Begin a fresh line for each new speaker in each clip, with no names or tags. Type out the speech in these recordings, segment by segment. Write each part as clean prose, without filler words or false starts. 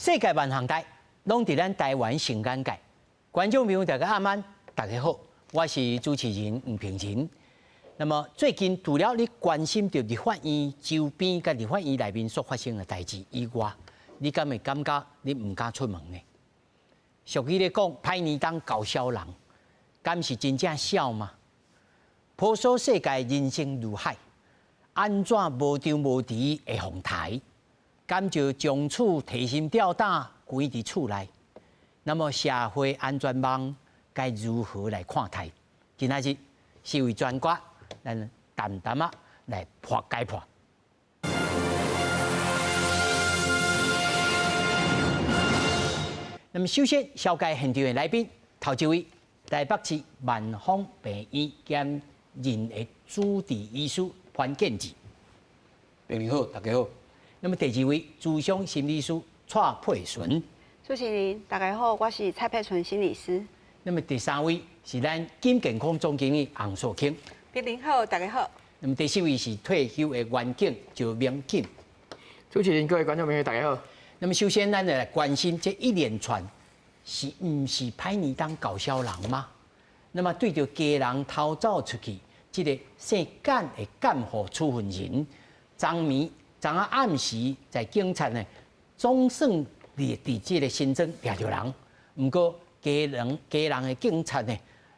世界萬項代，攏佇咱台灣上眼界。觀眾朋友大家晚安，大家好，我是主持人吳平仁。那麼最近除了你關心著立法院周邊佮立法院內面所發生的代誌以外，你敢會感覺你毋敢出門呢？俗語咧講，歹年冬猴痟人，敢是真正痟嗎？婆娑世界人生如海，按怎無張無遲會予刣？敢就從此提心吊膽關佇厝內？那麼社會安全網該如何來看待？今仔日四位專家，咱淡淡仔來破解破。那麼首先，紹介現場的來賓，頭一位台北市萬芳病院兼任的主治醫師潘建志。
病人好，大家好。
那麼第二位，諮商心理師蔡佩純。
主持人大家好，我是蔡佩純心理師。
那麼第三位是咱金健康總經理洪素卿。
病人好，大家好。
那麼第四位是退休的員警周明錦。
主持人各位觀眾朋友大家好。
那麼首先，咱來關心這一連串是毋是歹年冬猴痟人嗎？那麼對著家人逃走出去，這个姓簡的監護處分人，昨暝昨仔暗時在警察呢，總算佇這个新莊掠著人。毋過基隆的警察呢，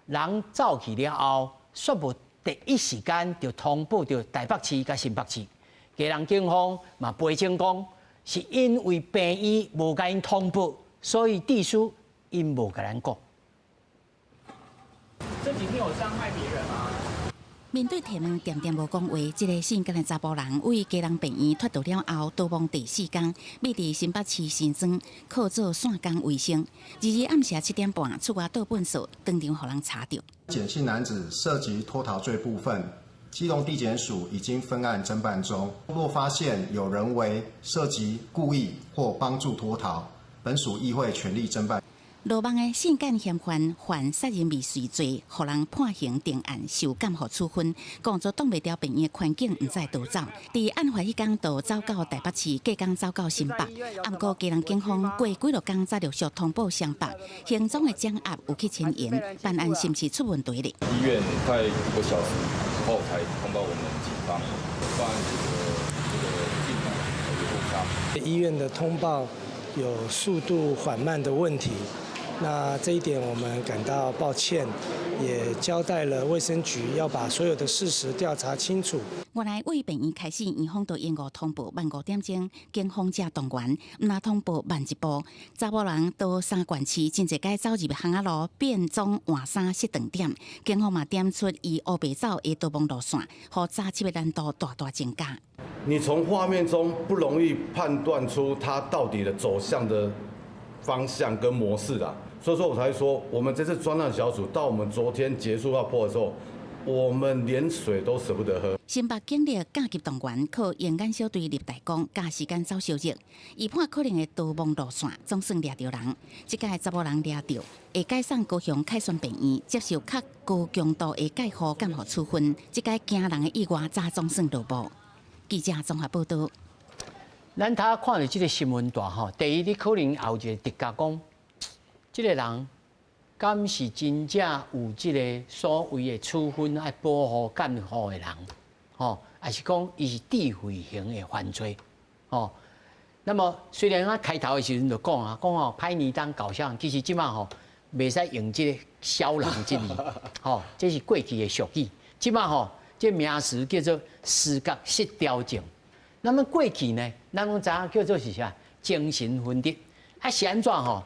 人走去了後，煞無第一時間就通報著台北市佮新北市。基隆警方嘛澄清講，是因為病院無共𪜶通報，所以致使𪜶無共咱講。
這幾天有傷害別人嗎？
面對提問，恬恬無講話。這个姓簡的查埔人為基隆病院脫逃了後，逃亡第四工，秘佇新北市新莊，靠做散工為生。2日暗時7點半出外倒糞掃，當場予人查著。
簡姓男子涉及脫逃罪部分，基隆地檢署已經分案偵辦中。若發現有人為涉及故意或幫助脫逃，本署亦會全力偵辦。
落網的姓簡嫌犯犯殺人未遂罪，予人判刑定案，受監護處分。講做擋袂牢病院的環境，毋再逃走。佇案發彼工就走到台北市，隔工走到新北。毋過基隆警方過幾落工才陸續通報雙北，行蹤的掌握有去遷延，辦案是毋是出問題咧？
醫院快1個小時後才通報我們警方，辦案這個進展有誤差。
醫院的通報有速度緩慢的問題。那這一點我們感到抱歉，也交代了衛生局要把所有的事實調查清楚。
原來為病院開始，院方就延誤通報慢5點鐘，警方才動員，毋若通報慢一步，查某人到三縣市真濟擺走入巷仔路變裝換衫設斷點，警方嘛點出伊烏白走的逃亡路線，予查緝的難度大大增加。
你從畫面中不容易判斷出他到底的走向的方向跟模式啦。所以說我才說，我們這次專案小組到我們昨天結束要破的時候，我們連水都捨不得喝。
新北警力緊急動員，靠鷹眼小隊立大功，加時間走消息，預判可能的逃亡路線，總算掠著人。這擺查某人掠著，會解送高雄凱旋病院接受較高強度的介護監護處分。這擺驚人的意外，才總算落幕。記者綜合報道。
咱頭看著這个新聞段吼，第一，你可能也有一个直覺講，這个人敢是真正有這个所謂的處分愛保護監護的人，吼，還是講伊是智慧型的犯罪，吼？那麼雖然我開頭的時陣就講啊，講吼歹年冬猴痟人，其實這馬吼袂使用這个痟人這字，吼，這是過去的俗語。這馬吼這名詞叫做思覺失調症。那麼過去呢，咱攏知影叫做是啥？精神分裂。啊，是按怎吼？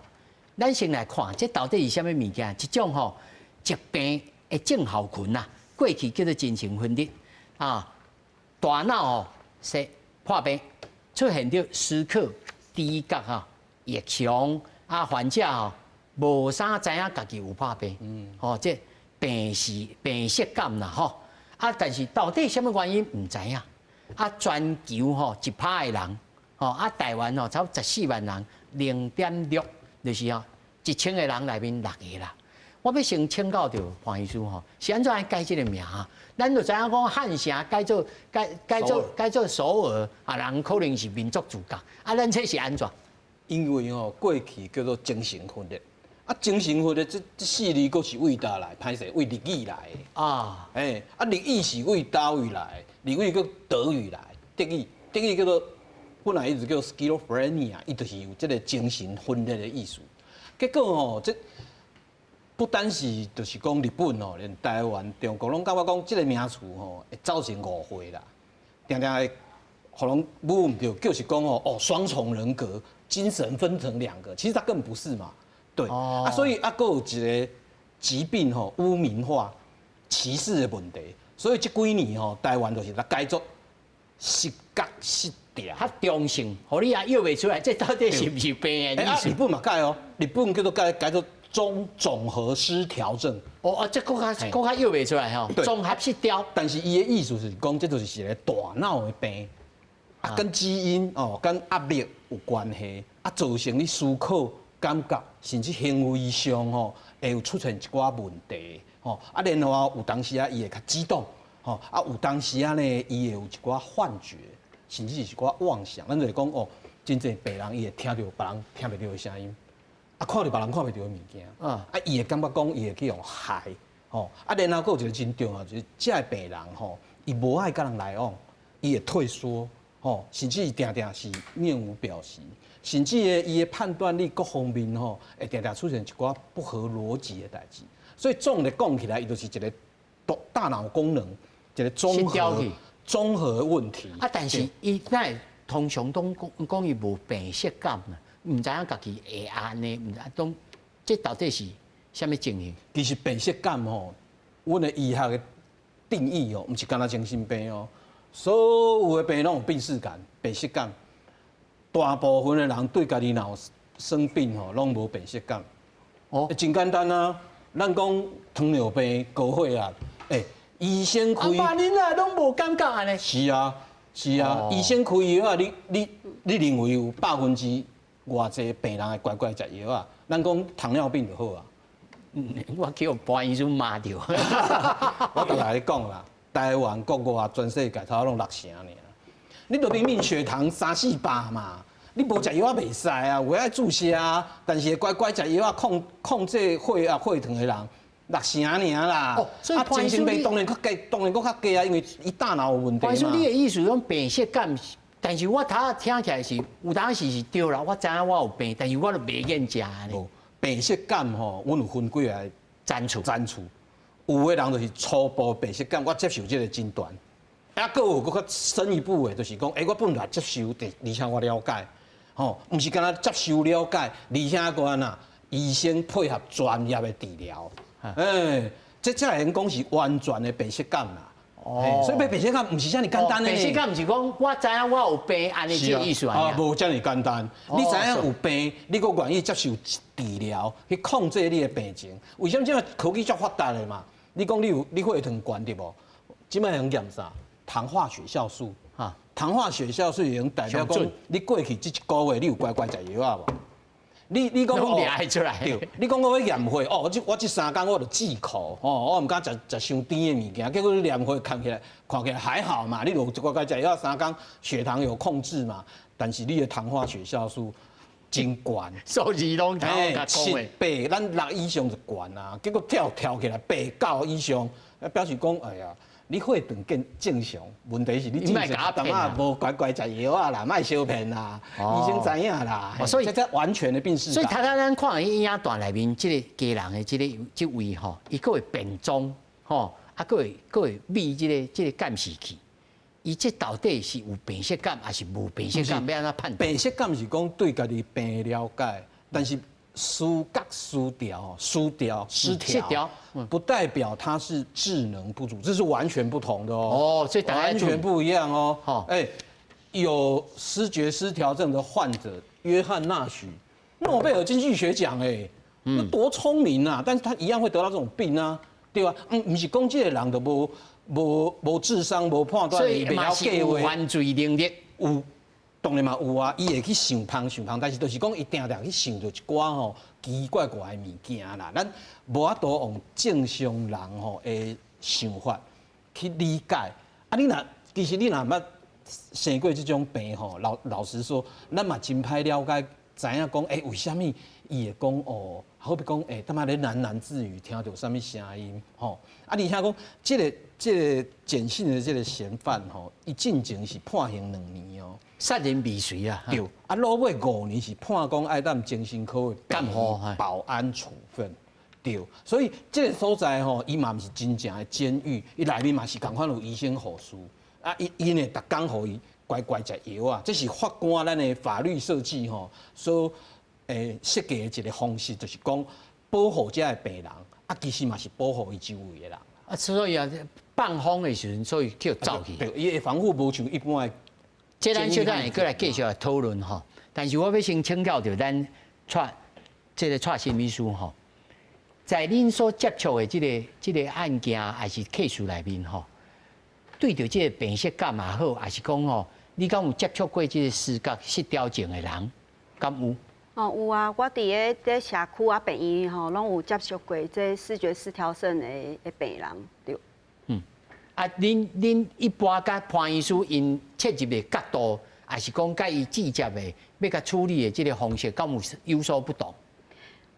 咱先來看，這到底是啥物物件？一種吼疾病的症候群啊，過去叫做精神分裂啊，大腦吼是破病，出現著思考、知覺哈異常啊，患者吼無啥知影家己有破病，吼這病視病識感啦吼啊，但是到底啥物原因毋知影啊，全球吼1%的人吼啊，台灣吼差不多14萬人，0.6。就是吼，1000個人內面六個啦。我欲先請教著潘醫師吼，是按怎來改這个名啊？咱就知影講漢城改做改改做改做首爾啊，人可能是民族自覺。啊，咱這是按怎？
因為吼過去叫做精神分裂，啊精神分裂這四字閣是對佗來？歹勢，對日語來的。啊，欸，啊日語是對佗位來？日語閣德語來？德語，德語叫做本來伊就叫 schizophrenia，伊就是有這個精神分裂的意思。結果吼，這不單是就是講日本吼，連台灣、中國攏感覺講這個名詞吼會造成誤會啦，定定會予人誤毋著，就是講吼哦雙重人格。精神分成兩個，其實他根本不是嘛，對，啊，所以啊，閣有一個疾病吼污名化、歧視的問題，所以這幾年吼台灣就是來改做思覺失調，
較中性，予你也臆袂出來，這到底是毋是病的意思？
日本嘛改哦，日本叫做改改做綜總合失調症。
哦啊，這閣較閣較臆袂出來吼，綜合失調。
但是伊的意思是講，這就是一個大腦的病。啊，跟基因哦，跟壓力有關係，啊，造成你思考、感覺，甚至行為上吼，會有出現一寡問題，吼，啊，然後有當時啊，伊會較激動，吼，啊，有當時啊呢，伊會有一寡幻覺，甚至是一寡妄想。咱就是講哦，真濟病人伊會聽著別人聽袂著的聲音，啊，看著別人看袂著的物件，啊，伊會感覺講伊會去予害，吼，啊，然後閣有一個真重要，就是這个病人吼，伊無愛佮人來往，伊會退縮。吼，甚至定定是面無表情，甚至伊的判斷力各方面吼，會定定出現一寡不合邏輯的代誌。所以總的講起來，伊就是一個大腦功能一個綜合問題。
啊，但是伊哪會通常攏講講伊無病識感啊，毋知影家己會按呢，毋知攏這到底是啥物情形？
其實病識感吼，阮的醫學的定義哦，毋是干焦精神病哦。所有的病攏有病識感、病識感。大部分的人對家己若有生病吼，攏無病識感。哦，真簡單啊！咱講糖尿病、高血壓，欸，醫生開。
阿爸，恁哪攏無感覺按呢？
是啊，是啊，醫生開藥啊，你認為有百分之偌濟病人會乖乖食藥啊？咱講糖尿病就好啊。
我去予潘醫師罵著。
我逐來講啦。台灣、國外、全世界，差不多攏六成爾。你就明明血糖三四百嘛，你無食藥仔袂使啊，有的愛注射啊，但是會乖乖食藥仔控制血壓、血糖的人，六成爾啦。
哦，所以
精神病當然較低，當然閣較低啊，因為伊大腦有問題嘛。
潘醫師，你的意思講病識感，但是我頭仔聽起來是有當時是對啦，我知影我有病，但是我都袂願食呢。
病識感吼，阮有分幾个
層次，
層次。有的人就是初步病識感，我接受這個診斷。啊，閣有閣較深一步的，就是講，欸，我本來接受，而且我了解，吼，毋是干焦接受了解，而且閣按怎，醫生配合專業的治療，欸，這才會用講是完全的病識感啦。哦，所以病識感毋是遮爾簡單的。
病識感毋是講我知影我有病，按呢這個意思
啊？無遮爾簡單。你知影有病，你閣願意接受治療去控制你的病情？為啥物這馬科技遮發達的嘛？你講你有你血糖懸對無？這擺用驗啥？糖化血酵素。哈，糖化血酵素會用代表講，你過去這一個月你有乖乖食藥仔無？你講
我出來。
對，你講我欲驗血哦，我這三工我就忌口哦，我毋敢食食傷甜的物件，結果你驗血看起來還好嘛，你有乖乖食藥三工，血糖有控制嘛，但是你的糖化血酵素真懸，
數字攏
七八，咱六以上就懸啊，結果跳跳起來八九以上，表示講哎呀，你血糖見正常，問題是你正常，淡仔無乖乖食藥仔啦，莫相騙啦，醫生知影啦，
所以
這才完全的病識
感。所以頭頭咱看彼影段內面，這個家人的這位吼，伊閣會變裝吼，啊，閣會覕這個監視器。伊這到底是有病識感，還是無病識感？欲按怎判斷？
病識感是講對家己病了解，但是思覺失調、失調、失調，不代表他是智能不足，這是完全不同的哦。
哦，這
完全不一樣哦。好，哎，有思覺失調症的患者約翰納許，諾貝爾經濟學獎，哎，那多聰明啊！但是他一樣會得到這種病啊，對吧？嗯，毋是講這個人就無智商、無判斷力，袂曉計劃，
犯罪能力
有，當然嘛有啊，伊會去想芳想芳，但是就是講伊定定去想著一寡吼奇怪怪的物件啦。咱無法度用正常人吼的想法去理解。啊，你若其實你若捌生過這種病吼，老實說，咱嘛真歹了解知影講，為啥物伊會講哦？好比講，淡仔咧喃喃自語，聽著啥物聲音，吼。啊，而且講，這個簡姓的這個嫌犯吼，伊進前是判刑2年哦，
殺人未遂啊，
對。啊，落尾5年是判講愛當精神科的
監護
保安處分，對。所以這個所在吼，伊嘛毋是真正的監獄，伊內面嘛是仝款有醫生護士，啊，伊𪜶會逐工予伊乖乖食藥啊，這是法官咱的法律設計吼，所設計的一個方式，就是講保護這个病人，啊，其實嘛是保護伊周圍的人。
啊，所以啊，放風的時陣，所以叫走去。
對，伊的防護無像一般的。
這咱小等會閣來繼續來討論吼，但是我欲先請教著咱蔡這個蔡心理師吼，在恁所接觸的這個案件還是 case 內面吼，對著這個病識感也好，還是講吼，你敢有接觸過這個思覺失調症的人？敢有？
哦，有啊，我佇咧這社區啊病院吼，攏有接觸過這思覺失調症的病人，對。
啊，恁一般佮潘醫師𪜶切入的角度，還是講佮伊直接的欲共處理的這個方式，敢有有所不同？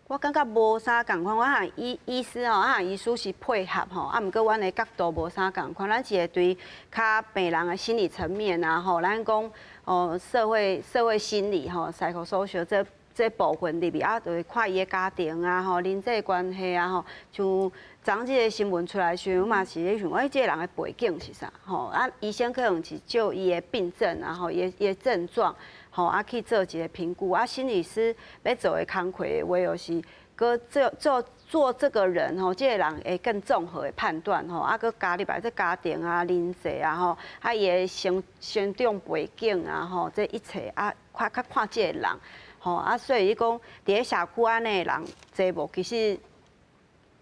我感覺無啥仝款，我和醫師吼，啊醫師是配合吼，啊毋過阮的角度無啥仝款，咱是會對較病人的心理層面啊吼，咱講哦社會心理吼，psychosocial 這部分入去啊，就會看伊的家庭啊吼，人際關係啊吼，像昨這個新聞出來時，我嘛是咧想，欸，這個人的背景是啥吼？啊，醫生可能是就伊的病症啊吼，伊的症狀吼，啊去做一個評估。啊，心理師欲做的工課的話，就是閣做做做這個人吼，這個人會更綜合的判斷吼，啊，閣加入來這家庭啊、人際啊吼，啊伊的成長背景啊吼，這一切啊，較較看這個人。吼啊，所以伊講，佇咧社區按呢的人濟無？其實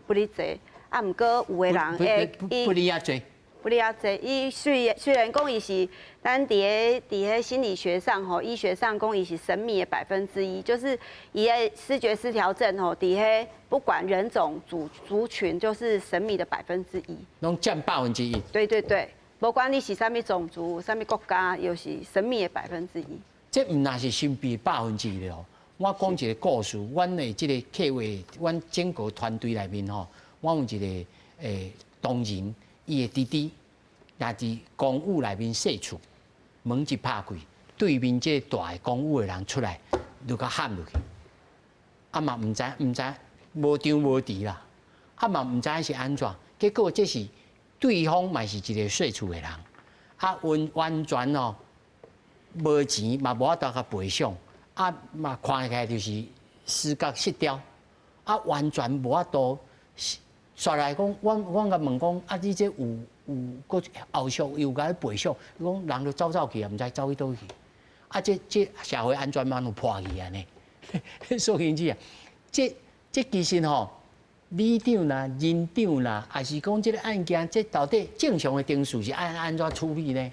不哩濟，啊，毋過有的人會
不哩遐濟，
不哩遐濟。伊雖然講伊是，咱佇咧心理學上吼，醫學上講伊是神秘的1%，就是伊的思覺失調症吼，佇咧不管人種族群，就是神秘的百分之一。
攏佔1%。
對對對，無管你是啥物種族、啥物國家，又是神秘的百分之一。
這毋若是神秘百分之一哦。我講一個故事，阮的這個客戶，阮整個團隊內面吼，我有一個同仁，伊的弟弟也佇公寓內面踅厝，門一拍開，對面這個大的公寓的人出來，就共喊落去，啊嘛毋知，無張無弛啦，啊嘛毋知是按怎，結果這是對方嘛是一個踅厝的人，啊完完全哦。無錢嘛無法度共賠償，啊嘛看起來就是思覺失調，啊完全無法度。煞來講，阮共問講，啊你這有閣後續又共你賠償？伊講人都走走去啊，毋知走去佗去。啊這社會安全網有破去按呢。所以因此啊，這其實吼，里長啦、鄰長啦，還是講這個案件，這到底正常的程序是按怎處理呢？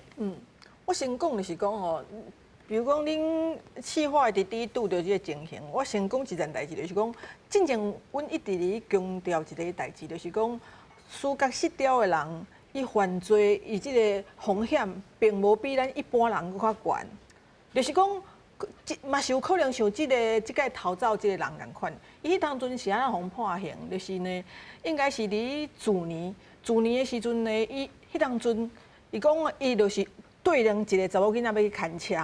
我先講就是講吼，比如講恁企劃的弟弟拄著這個情形，我先講一件代誌，就是講，進前阮一直佇強調一個代誌，就是講，思覺失調的人，伊犯罪，伊這個風險並無比咱一般人閣較懸，就是講，嘛是有可能像這個逃走這個人仝款，伊彼當陣是按怎予判刑？就是呢，應該是佇去年的時陣呢，伊彼當陣，伊講伊就是對人一個查某囡仔欲去牽車，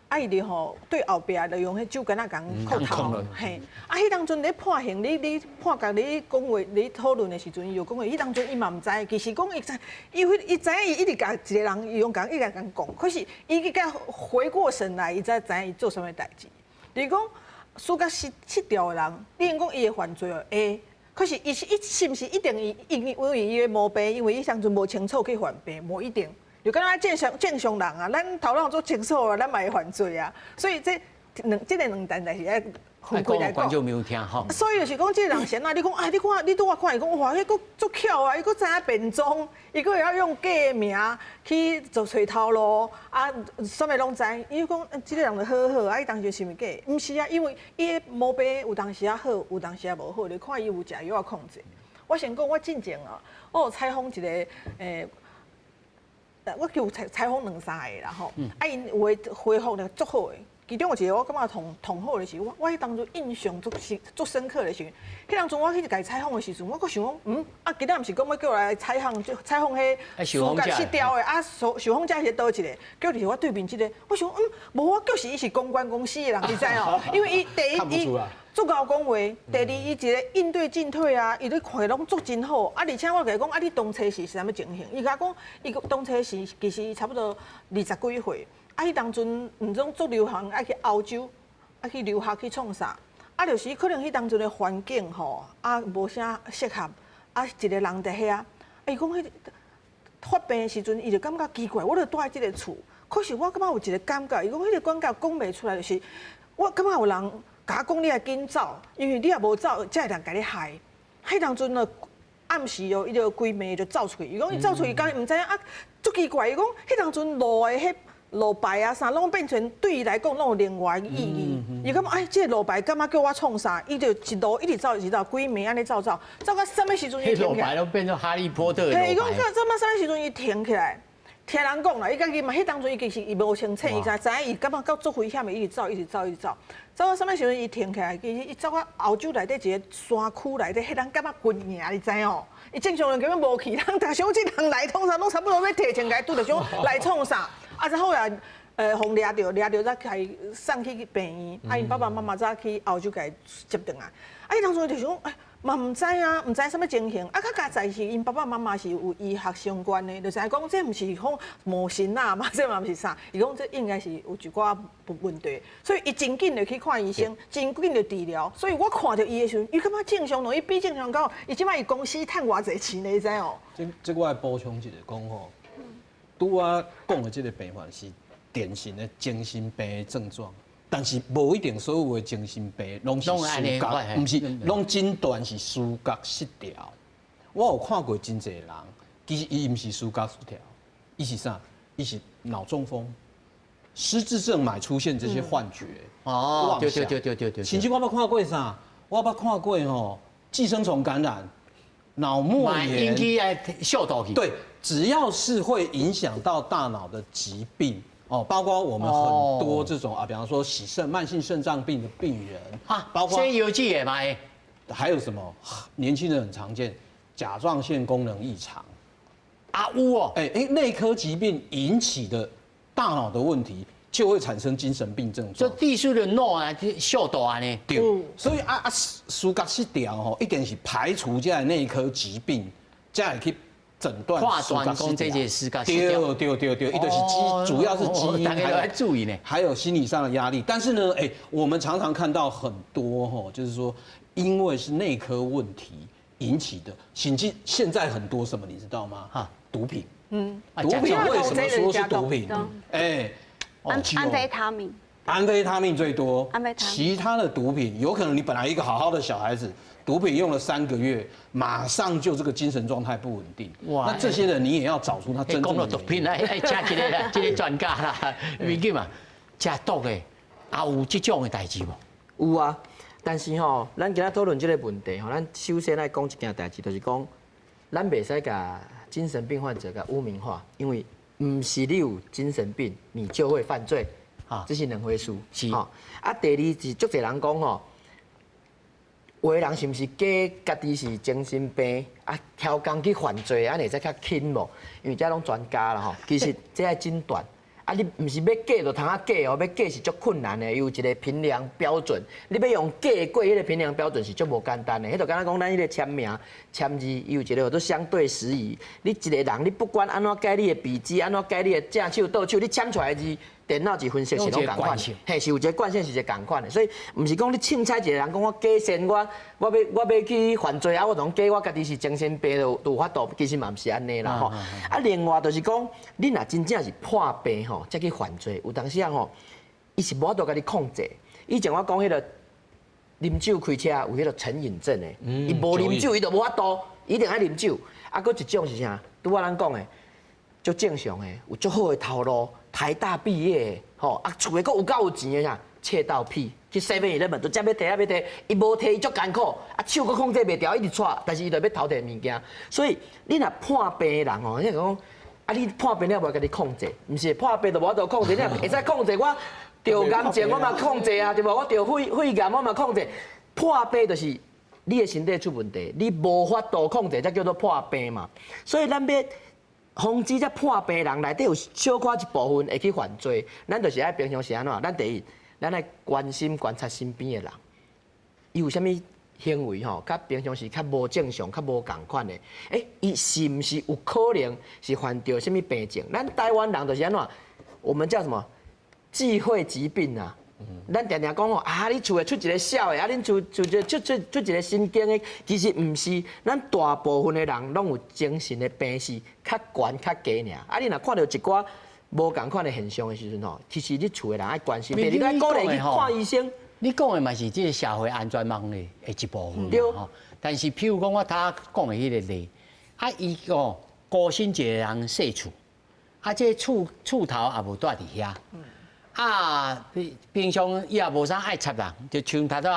啊，伊就吼對後壁就用彼酒矸仔共扣頭，嘿，啊，彼當陣咧判刑，你判決你講話，你討論的時陣，伊就講話，彼當陣伊嘛毋知，其實講伊知，伊知影伊一直共一個人，伊用共一直共講，可是伊去甲回過神來，伊才知影伊做啥物代誌。就是講思覺失調的人，你用講伊會犯罪哦，會。可是伊是伊是毋是一定伊因為伊的毛病，因為伊當陣無清楚去犯病，無一定。就敢若正常人啊，咱頭腦足清楚啊，咱嘛會犯罪啊。所以這個兩件代誌愛分開來講。
觀眾沒有聽吼。
所以就是講，這個人先啊，你講哎，你看你拄仔看伊講哇，彼閣足巧啊，伊閣知影變裝，伊閣會曉用假的名去做揣頭路，啊，啥物攏知。伊講這個人就好好，啊，伊當時是毋是假？毋是啊，因為伊的毛病有當時仔好，有當時仔無好，你看伊有食藥仔控制。我先講，我進前啊，我有採訪一個我叫採訪兩三個啦吼，啊，𪜶有的回覆咧足好的，其中有一个我感覺同同好的是，我彼當陣印象足深足深刻的是，彼當陣我去共採訪的時陣，我閣想講，啊，今仔毋是講欲叫我來採訪，採訪彼思覺失調的，啊，受訪者是佗一个？叫就是我對面這个，我想，無我就是伊是公關公司的人，你知哦？因為伊第一伊足𠢕講話，第二伊一个應對進退啊，伊咧看攏足真好。啊，而且我共伊講，啊，你當初是啥物情形？伊共我講，伊當初是其實差不多二十幾歲。啊！彼當陣毋總足流行愛去歐洲，愛去留學去創啥？啊，就是可能彼當陣的環境吼，啊，無啥適合，啊，一个人佇遐。啊，伊講彼發病的時陣，伊就感覺奇怪，我就蹛佇這个厝，可是我感覺有一个感覺，伊講彼个感覺講袂出來，就是我感覺有人共我講你愛緊走，因為你若無走，才會人共你害。彼當陣就暗時哦，伊就規暝就走出去。伊講伊走出去，家己毋知影啊，足奇怪。伊講彼當陣路的彼路牌啊啥，攏變成對伊來講攏有另外的意義。伊感覺哎，這个路牌感覺叫我創啥？伊就一路一直走，一直走，規暝按呢走走，走到啥物時陣伊
停起來。路牌攏變做哈利波特的路牌。
伊講走到啥物時陣伊停起來，聽人講啦，伊家己嘛，彼當陣伊其實伊無清醒，伊才知影伊感覺夠足危險的，一直走，一直走，一直走，走到啥物時陣伊停起來，其實伊走到歐洲內底一個山區內底，彼人感覺軍營，你知哦？伊正常人根本無去，人逐想這人來通常攏差不多欲提前共伊拄著想來創啥？啊，再後來，予掠著，掠著才共送去病院，啊，𪜶爸爸媽媽才去歐洲共伊接轉來。啊，伊當初就想講，哎，嘛毋知啊，毋知啥物情形。啊，較佳哉是𪜶爸爸媽媽是有醫學相關的，就知影講這毋是講魔神仔嘛，這嘛毋是啥。伊講這應該是有一寡問題，所以伊真緊就去看醫生，真緊就治療。所以我看著伊的時陣，伊感覺正常，伊比正常高。伊這擺伊公司趁偌濟錢呢？你知哦？
這我來補充一下講吼。拄仔講的這个病患是典型的精神病的症狀，但是無一定所有的精神病攏是思覺，毋是攏診斷是思覺失調。我有看過真濟人，其實伊毋是思覺失調，伊是啥？伊是腦中風、失智症，嘛出現這些幻覺。
哦，對對對對對對。
甚至我捌看過啥？我捌看過吼，寄生蟲感染、腦膜炎。對。只要是會影響到大腦的疾病哦，包括我們很多這種啊，比方說洗腎、慢性腎臟病的病人
啊，包括西藥劑也買，
還有什麼？年輕人很常見甲狀腺功能異常，
啊有哦，
哎哎，內科疾病引起的大腦的問題，就會產生精神病症狀。
這地數的腦啊，小大呢？
對，所以啊，思覺失調吼，一定是排除這內科疾病，才會去診斷。
跨斷講這個思覺失調。
對對對對，伊就是基，主要是基因，
大家都愛注意呢。
還有心理上的壓力。但是呢，哎，我們常常看到很多吼，就是說，因為是內科問題引起的，甚至現在很多什麼，你知道嗎？哈，毒品。嗯，毒品為什麼說是毒品？哎，
安非他命。
安非他命最多，
安非他命。
其他的毒品有可能你本來一個好好的小孩子，毒品用了3個月，馬上就這個精神狀態不穩定。哇，那這些人你也要找出他真正的。
講到毒品，愛請一個啦，這個專家啦，民警嘛，食毒的也有這種的代誌無？
有啊，但是吼，咱今仔討論這個問題吼，咱首先來講一件代誌，就是講，咱袂使共精神病患者共污名化，因為毋是你有精神病，你就會犯罪。這是兩回事。
是。
啊，第二是足濟人講吼，有的人是毋是假家己是精神病啊，超工去犯罪，按呢會使較輕無？因為這攏專家啦吼，其實這愛診斷。啊，你毋是欲假就通啊假哦，欲假是足困難的，有一個評量標準。你欲用假過彼個評量標準是足無簡單的。彼就敢若講咱彼個簽名、簽字，伊有一個叫做相對時宜。你一個人，你不管按怎改你的筆跡，按怎改你的正手、倒手，你簽出來的字，電腦一分析是攏仝款，嘿，是有一個慣性是一個仝款的。所以毋是講你凊彩一個人講我假善，我欲去犯罪啊，我講假我家己是精神病就有法度，其實嘛毋是按呢啦吼。啊，另外就是講，你若真正是破病吼，才去犯罪，有當時啊吼，伊是無法度共你控制。以前我講彼個啉酒開車有彼個成癮症的，伊無啉酒伊就無法度，一定愛啉酒。啊，閣一種是啥？拄仔咱講的，足正常的，有足好的頭路，台大畢業的，吼啊，厝內閣有夠有錢的啥？竊盜癖，去 7-Eleven 都遮欲提遐欲提，伊無提伊足艱苦，啊手閣控制袂牢，一直掣，但是伊就欲偷提物件。所以你若破病的人吼，你講。啊！你破病了無家己控制，毋是破病就無法度控制，你若會使控制我，著癌症我嘛控制啊，對無？我著肺癌我嘛控制。破病就是你的身體出問題，你無法度控制，才叫做破病嘛。所以咱欲防止這破病人內底有小可一部分會去犯罪，咱就是愛平常時按怎？咱第一，咱愛關心觀察身邊的人，伊有啥物行為吼，較平常時較無正常、較無仝款的，欸，伊是毋是有可能是患著啥物病症？咱台灣人就是按怎？我們叫什麼？忌諱疾病啊！咱定定講吼，啊，你厝內出一個痟的，啊，恁厝厝一出出出一個神經的，其實毋是，咱大部分的人攏有精神的病是較懸較低爾。啊，你若看著一寡無仝款的現象的時陣吼，其實你厝的人愛關心，第二愛鼓勵去看醫生。
你講的嘛是這個社會安全網的一部分吼。但是，譬如講我頭講的彼個例，啊，伊哦孤身一個人踅厝，啊，這厝頭也無蹛佇遐。啊，平常伊也無啥愛插人，就像頭拄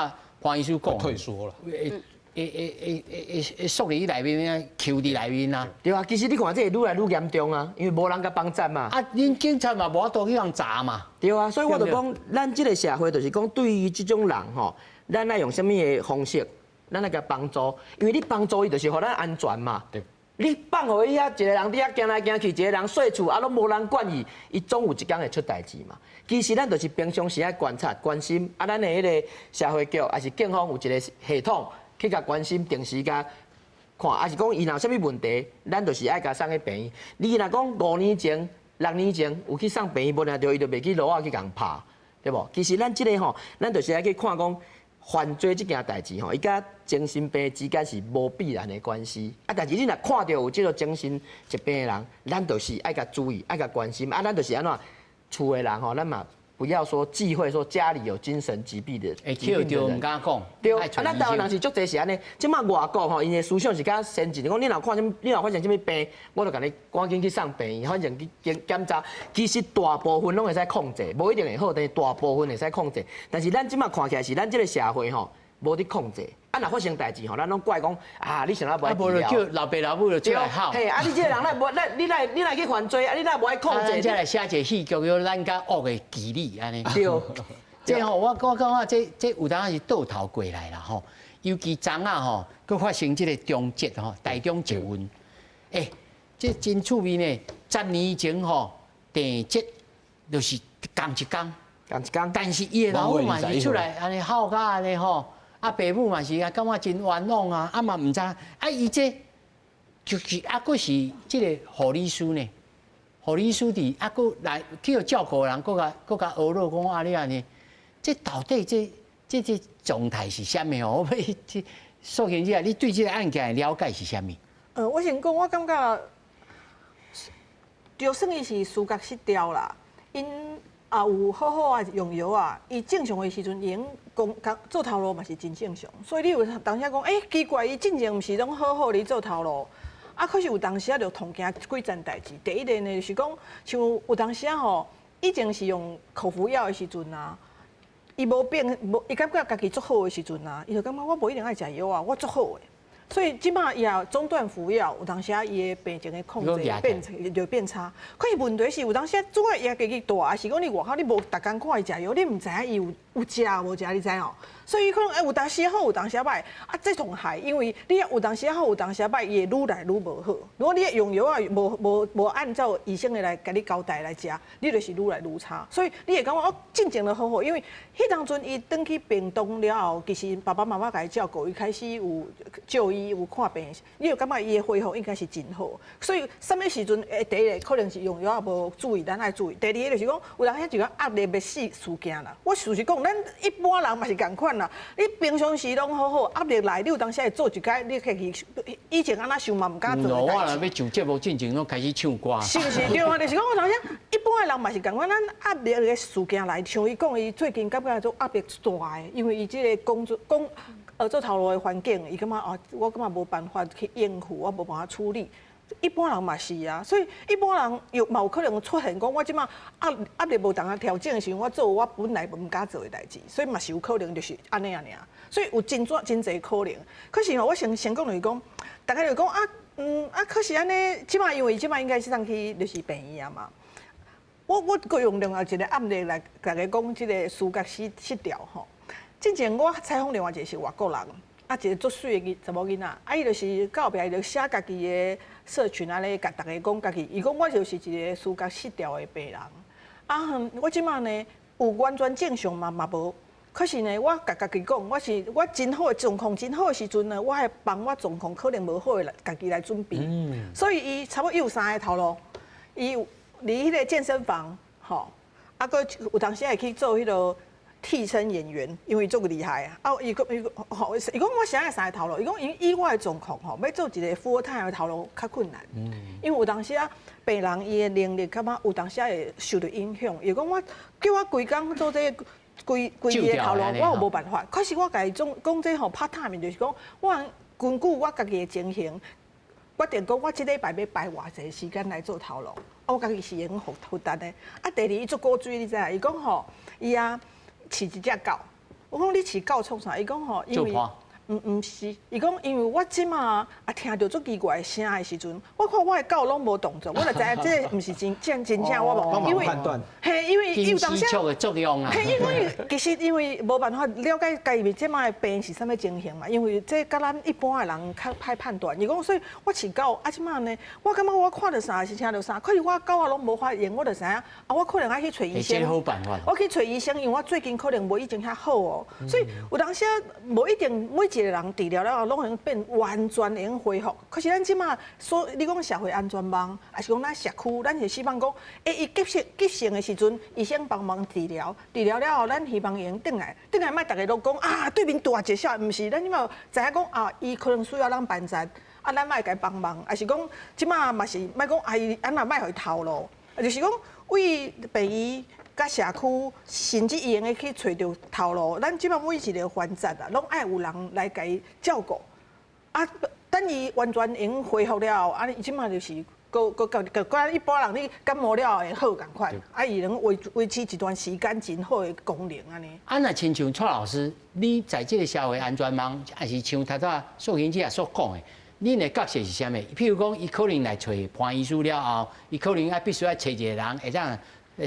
潘醫師講，
退縮啦，
會會會會會會縮佇內面啊，勼佇內面啊。
對啊，其實你看這會愈來愈嚴重啊，因為無人共幫贊嘛。
啊，恁警察嘛無法度去予查嘛。
對啊，所以我就講，咱這個社會就是講，對於這種人吼，咱愛用啥物的方式，咱來共幫助，因為你幫助伊就是予咱安全嘛。對。你放予伊遐一個人佇遐行來行去，一個人踅厝啊，攏無人管伊，伊總有一工會出代誌嘛。其實咱就是平常時愛觀察、關心，啊，咱的彼個社會局抑是警方有一個系統去共關心，定時共看，抑是講伊若有啥物問題，咱就是愛共送去病院。你若講5年前、6年前有去送病院，無定著伊就袂去路仔去共拍，對無？其實咱這個吼，咱就是愛去看講。犯罪這件代誌吼，伊佮精神病之間是無必然的關係。啊，但是你若看著有這個精神疾病的人，咱就是愛共注意，愛共關心。啊，咱就是按怎厝的人吼，咱嘛不要說忌諱說家裡有精神疾病的。
會抾著毋敢講。
對，啊，咱台灣人是足濟是按呢。這馬外國吼，𪜶的思想是較先進。講你若看啥物，你若發現啥物病，我就共你趕緊去送病院，反正去檢檢查。其實大部分攏會使控制，無一定會好，但是大部分會使控制。但是咱這馬看起來是咱這個社會吼，無佇控制。啊，若發生代誌吼，咱攏怪講啊，你啥物無愛治療？
啊，無就叫老爸老母就出來吼。
嘿，啊，你這個人哪無，你哪你哪去犯罪？啊，你哪無愛控制？
咱才來寫一個戲劇，叫咱佮惡的機理按呢。
對。
這吼，我感覺這有當時倒頭過來啦吼，尤其昨仔吼，閣發生這個中捷吼，台中捷運，欸，這真趣味呢。10年前吼，鄭捷就是仝一工，
仝一工，
但是伊的老母嘛是出來按呢吼甲按呢吼。啊，爸母嘛是啊，感覺真冤枉啊，啊嘛毋知，啊伊這就是啊，閣是這個護理師呢，護理師佇啊，閣來去予照顧人，閣共閣共呵咾講啊，你按呢，這到底這狀態是啥物哦？我欲這素卿姐，你對這個案件的了解是啥物？
我先講，我感覺就算伊是思覺失調啦，𪜶也有好好啊用藥啊，伊正常的時陣已經講做頭路嘛是真正常，所以你有當時講，欸，奇怪，伊進前毋是攏好好咧做頭路，啊，可是有當時仔就同件幾層代誌。第一個呢，就是講，像有當時仔吼，以前是用口服藥的時陣啊，伊無變無，伊感覺家己足好的時陣啊，伊就感覺我無一定愛食藥啊，我足好的。所以這馬伊也中斷服藥，有當時仔伊的病情的控制變就變差。可是問題是有當時仔總愛壓家己大，抑是講你外口你無逐工看伊食藥，你毋知影伊有有食無食，你知無？所以可能欸有當時好，有當時歹。啊，這種害，因為你有當時好，有當時歹，伊會愈來愈無好。如果你用藥啊無無無按照醫生的來共你交代來食，你就是愈來愈差。所以你會感覺哦，進前就好好，因為彼當陣伊轉去屏東了後，其實爸爸媽媽共伊照顧，伊開始有就醫有看病，你就感覺伊的恢復應該是真好。所以啥物時陣，第一個可能是用藥也無注意，咱愛注意。第二個就是講，有人遐就講壓力欲死事件啦。我事實講，咱一般人嘛是仝款啦。你平常時攏好好，壓力來，你有當時會做一擺，你家己以前按怎想嘛，毋敢做的
代誌。我若欲上節目進前，攏開始唱歌。
是毋是？對啊，就是講我頭先，一般的人嘛是仝款，咱壓力的事件來，像伊講，伊最近感覺做壓力大的，因為伊這個工作工做頭路的環境，伊感覺哦，我感覺無辦法去應付，我無辦法處理。一般人嘛是啊，所以一般人有嘛有可能出現講，我這馬壓壓力無同啊調整的時陣，我做我本來毋敢做的代誌，所以嘛是有可能就是按呢按呢。所以有真多真濟可能。可是吼，我先先講就是講，大家就講啊，啊，可是按呢，這馬因為這馬應該是送去就是病院啊嘛。我閣用另外一个案例來共大家講，這个思覺失調吼。之前我採訪另外一個是外國人，啊，一個足媠的查某囡仔，啊，伊就是到後壁伊就寫家己的社群按呢，共逐家講家己，伊講我就是一個思覺失調的病人。啊，我這馬呢有完全正常嘛嘛無，可是呢，我共家己講，我是我真好的狀況，真好的時陣呢，我會幫我狀況可能無好的來家己來準備。所以伊差不多伊有三个頭路，伊有佇彼个健身房，吼，啊，閣有當時會去做彼个替身演員，因為足厲害啊！啊，伊講伊講吼，伊講我啥會三个頭路？伊講因以我的狀況吼，欲做一個 full time 的頭路較困難。因為有當時啊，病人伊的能力感覺有當時啊會受著影響。伊講我叫我規工做這個規規日的頭路，我有無辦法。可是我共伊講講這吼 part time，就是講我根據我家己的情形，決定講我這禮拜欲排偌濟時間來做頭路，啊，我家己是會用負擔的。啊，第二伊足古錐，你知影？伊講吼，伊啊飼一隻狗，我講你飼狗創啥？伊講吼，因為毋是，伊講因為我這馬啊聽著足奇怪的聲的時陣，我看我的狗攏無動作，我就知影這毋是真真真正我無，因為嘿，因為有當時
的作用啊，
嘿，因為其實因為無辦法了解家己這馬的病是啥物情形嘛，因為這佮咱一般的人較歹判斷。伊講所以我飼狗啊，這馬呢，我感覺我看著啥是聽著啥，可是我狗仔攏無反應，我就知影啊，我可能愛去揣醫生。我去揣醫生，因為我最近可能無以前遐好哦，所以有當時無一定每一個人治療了後，攏會變完全會用恢復。可是咱這馬所你講社會安全網，抑是講咱社區，咱是希望講，欸，伊急性急性的時陣，醫生幫忙治療，治療了後，咱希望會用轉來，轉來莫逐家攏講啊，對面住一個小，毋是，咱這馬知影講啊，伊可能需要咱幫助，啊，咱莫共伊幫忙，抑是講這馬嘛是莫講啊，伊按怎莫予伊頭路，就是講為病院佮社區，甚至伊會用去揣著頭路，咱這馬每一个環節啊，攏愛有人來共伊照顧。啊，等伊完全會用恢復了後，啊，伊這馬就是閣閣閣閣一般人你感冒了後會好仝款，啊，伊能維持一段時間真好的功能按呢。
啊，若親像蔡老師，你在這个社會安全網，抑是像頭拄素卿姐所講的，恁的角色是啥物？譬如講，伊可能來揣潘醫師了後，伊可能愛必須愛揣一個人，會當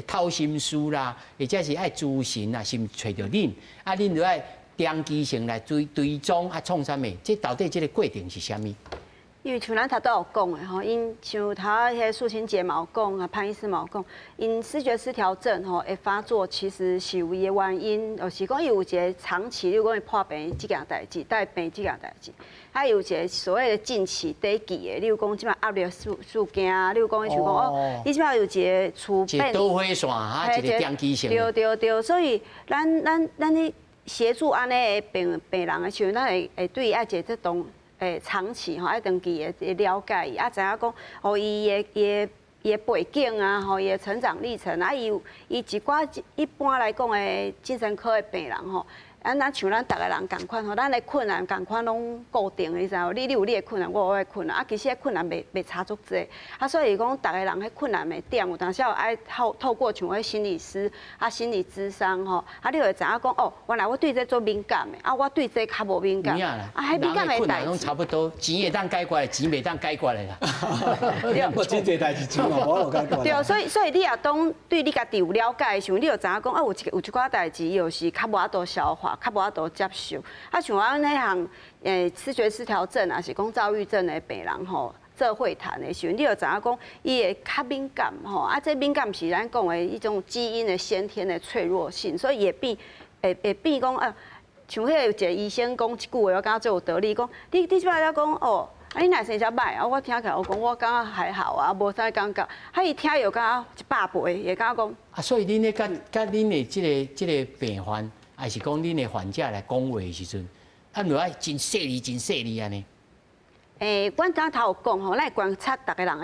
透心事啦，或者是愛諮詢啊，是毋揣著恁？啊，恁就愛長期性來追追蹤啊，創啥物？這到底這个過程是啥物？
因為像咱頭拄有講的吼，𪜶像頭彼个素卿姐嘛有講啊，潘醫師嘛有講，𪜶思覺失調症吼會發作，其實是有伊的原因，就是講伊有一个長期，例如講伊破病這件代誌，帶病這件代誌，啊有一個所謂的近期短期的，例如講這馬壓力事件啊，例如講伊像講哦，你這馬有一個厝
變，導火線哈，一個長期性。
對對對，所以咱去協助按呢的病人的時陣，咱會對伊愛一个這種。會長期吼，愛長期的了解伊，啊，知影講哦，伊的背景啊，吼，伊的成長歷程啊，伊有伊一寡一般來講的精神科的病人吼，啊，咱像咱逐个人仝款吼，咱的困難仝款攏固定的，你知無？你有你的困難，我有我的困難，啊，其實彼困難袂差足濟，啊，所以講逐个人彼困難的點，有當時有愛透過像彼心理師啊、心理諮商吼，啊，你會知影講哦，原來我對這足敏感的，啊，我對這較無敏感，
啊，彼敏感的代誌差不多，錢會當解決的，錢袂當解決的啦。
對，真濟代誌錢嘛無法度解決。
對，所以你也當對你家己有了解的時陣，你就知影講啊，有一寡代誌，伊就是較無法度消化，較無法度接受。啊，像阮彼項思覺失調症啊，是講躁鬱症的病人吼，做會談的時陣，你就知影講，伊會較敏感吼。啊，這敏感是咱講的彼種基因的先天的脆弱性，所以會變講啊，像彼个有一个醫生講一句話，我感覺足有道理，講你這擺咧講哦，啊你若生遮䆀啊，我聽起來我講我感覺還好啊，無啥感覺。啊伊聽又感覺100倍，會感覺講。
啊，所以恁咧佮佮恁的這个病患，抑是講恁的患者來講話的時陣，啊，著愛真細膩、真細膩按呢。
阮剛頭有講吼，咱會觀察逐个人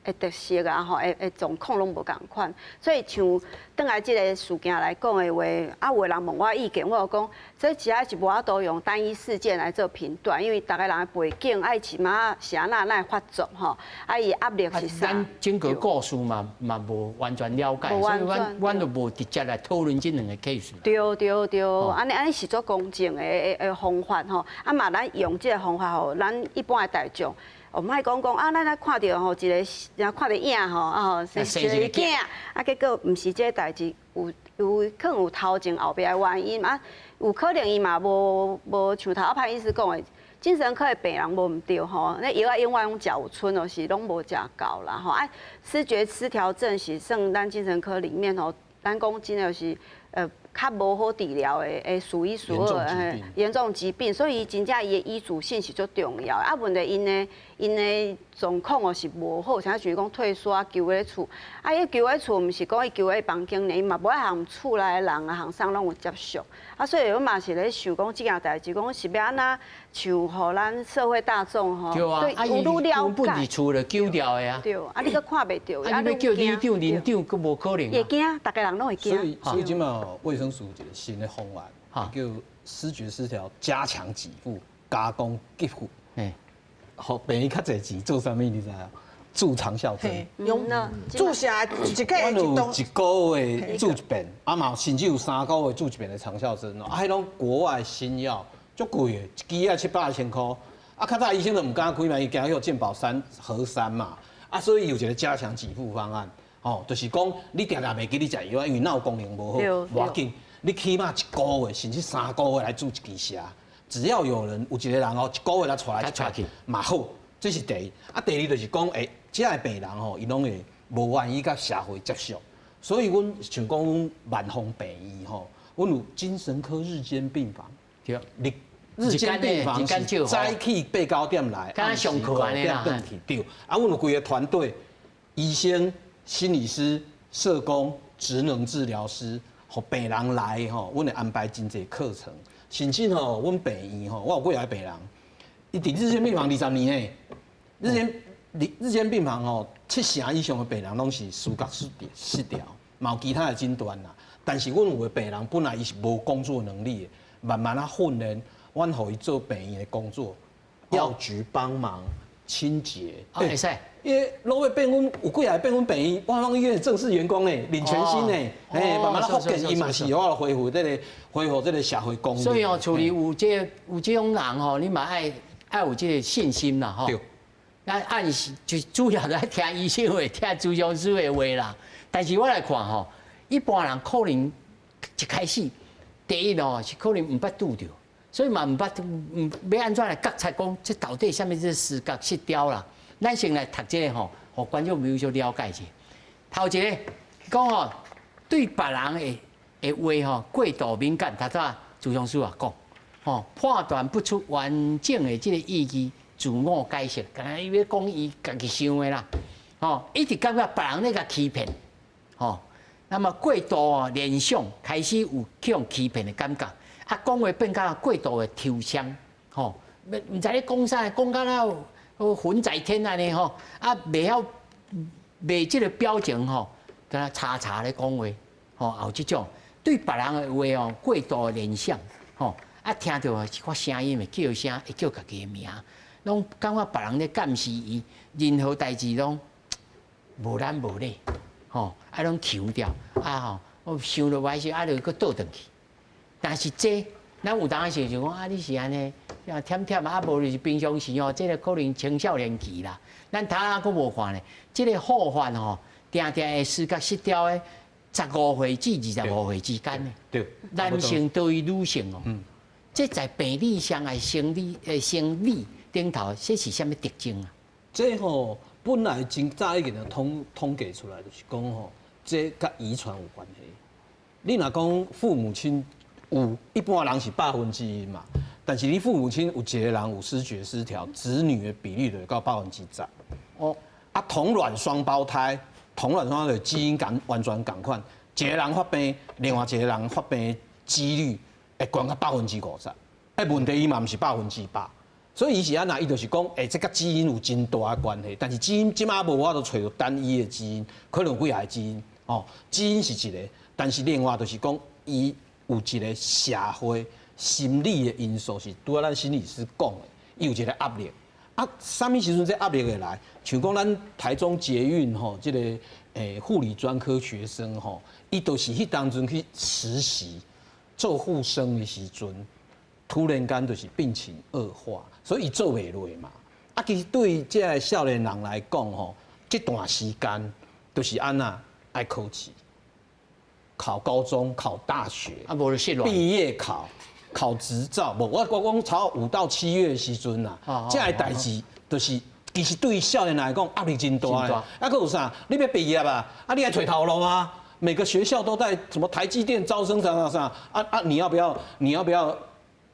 的特色啊，吼，的狀況攏無仝款，所以像轉來這个事件來講的話，啊，有的人問我意見，我就講，這實在是無法度用單一事件來做評斷，因為逐个人的背景，啊，伊起碼是按怎會發作吼，啊，伊壓力是啥？
咱整個故事嘛無完全了解，所以阮就無直接來討論這兩个 case。
對對對，按呢按呢是做公正的方法吼，啊嘛，咱用這个方法，予咱一般的大眾。哦，莫講講啊，咱來看著吼一个，看著影吼，啊吼，生一个囝，啊，結果毋是這个代誌，有有可能有頭前後壁的原因啊，有可能伊嘛無無像頭仔潘醫師講的，精神科的病人無毋對吼，那藥仔永遠攏食有賰，就是攏無食夠啦吼。啊，思覺失調症是算咱精神科裡面吼，咱講真的是較無好治療的，會數一數二嚴重疾病，所以真正伊的醫囑性是足重要的。啊，問題𪜶的狀況哦是無好，像像講退縮啊，求咧厝，啊，伊求咧厝，毋是講伊求咧房間呢，伊嘛無愛和厝內的人啊、學生攏有接觸。啊，所以阮嘛是咧想講這件代誌，講是欲按怎像予咱社會大眾吼，
對啊，
有愈了解。
本佇厝就丟掉的啊。
對，啊，你閣看袂著。
啊，你欲叫里長、鄰長，閣無可能。
會驚，逐家人攏會驚。
所以這馬衛生署一個新的方案，叫思覺失調加強給付、加工給付。予病院較濟錢做啥物？你知影？注長效針。
用注射一個
阮有一個月注一遍，啊嘛，甚至有3個月注一遍的長效針哦。啊，彼攏國外新藥，足貴的，一支愛七八千箍。啊，較早醫生都毋敢開嘛，伊驚予健保三核刪嘛。啊，所以有一個加強給付方案，吼，就是講你定定袂記你食藥，因為腦功能無好，無要緊，你起碼一個月甚至3個月來注一支射。只要有人有一個人哦，一個月來帶來帶去嘛好，這是第一。啊，第二就是講，欸，這个病人吼，伊攏會無願意佮社會接觸，所以阮像講阮萬芳病院吼，阮有精神科日間病房。
對。
日日間病房是早起八九點來，
暗時五點
轉去。對。啊，阮有規个團隊，醫生、心理師、社工、職能治療師，予病人來吼，阮會安排真濟課程。甚至吼，阮病院吼，我有幾個病人，伊佇日間病房20年呢。日間病房吼，七成以上的病人攏是思覺失調，嘛有其他的診斷啦。但是阮有的病人本來伊是無工作能力的，慢慢仔訓練，阮予伊做病院的工作，藥局幫忙清潔。
會使。
因為落尾變阮有幾個變阮病院萬芳醫院的正式員工呢，領全薪呢，哎，慢慢仔復健，伊嘛是有法度恢復這個社會功能。
所以哦，厝裡有這種人吼，你嘛愛有這個信心啦，吼。
對。
咱按時就主要來聽醫生話，聽諮商師的話啦。但是我來看吼，一般人可能一開始第一哦是可能毋捌拄著，所以嘛毋捌毋欲按怎來覺察講，這到底啥物是思覺失調啦？咱先來讀這個吼，予觀眾朋友小了解一下。頭一个講吼，對別人的話吼過度敏感，頭拄仔諮商師也講，吼判斷不出完整的這個意義，自我解釋，敢若伊欲講伊家己想的啦，吼，一直感覺別人咧共欺騙，吼，那麼過度哦聯想，開始有去予欺騙的感覺，啊，講話變甲過度的抽象，吼，毋知咧講啥，講甲了魂在天按呢吼，啊，袂曉袂這個表情吼，敢若查查咧講話，吼，也有這種對別人的話哦過度的聯想，吼，啊，聽著一寡聲音會叫聲，會叫家己的名。攏感覺別人咧監視伊，任何代誌攏無懶無禮，吼，啊攏強調，啊吼，我想著歹勢，啊就閣倒轉去。但是這，咱有當時想講啊，你是按呢，啊忝忝啊，無就是平常時吼，這個可能青少年期啦。咱頭仔閣無看咧，這個復發吼，定定會思覺失調的，15歲至25歲之間的。
對。
男性多於女性哦。嗯。這在病理上的生理頂頭，這是啥物特徵啊？
這吼本來真早已經統計出來，就是講吼，這佮遺傳有關係。你若講父母親有，一般人是1%嘛，但是你父母親有一個人有思覺失調，子女的比例就會到10%。
哦，
啊，同卵雙胞胎，同卵雙胞胎基因仝完全仝款，一個人發病，另外一個人發病的幾率會懸到50%。哎，問題伊嘛毋是100%。所以伊是按怎？伊就是講，欸，這佮基因有真大的關係，但是基因這馬無法度揣著單一的基因，可能有幾個基因，哦，基因是一個，但是另外就是講，伊有一個社會心理的因素是拄仔咱心理師講的，伊有一個壓力。啊，啥物時陣這壓力會來？像講咱台中捷運吼，這個護理專科學生吼，伊就是彼當陣去實習做護生的時陣，突然間就是病情惡化，所以伊做袂落嘛。啊，其實對這个少年人來講吼，這段時間就是按怎愛考試，考高中、考大學，
啊，無就失戀。
畢業考、考執照，無我講超5到7月的時陣啦，這个代誌就是其實對少年來講壓力真大。啊，閣有啥？你欲畢業啊？啊，你愛揣頭路啊？每個學校都在什麼台積電招生啥啥啥啊啊！你要不要？你要不要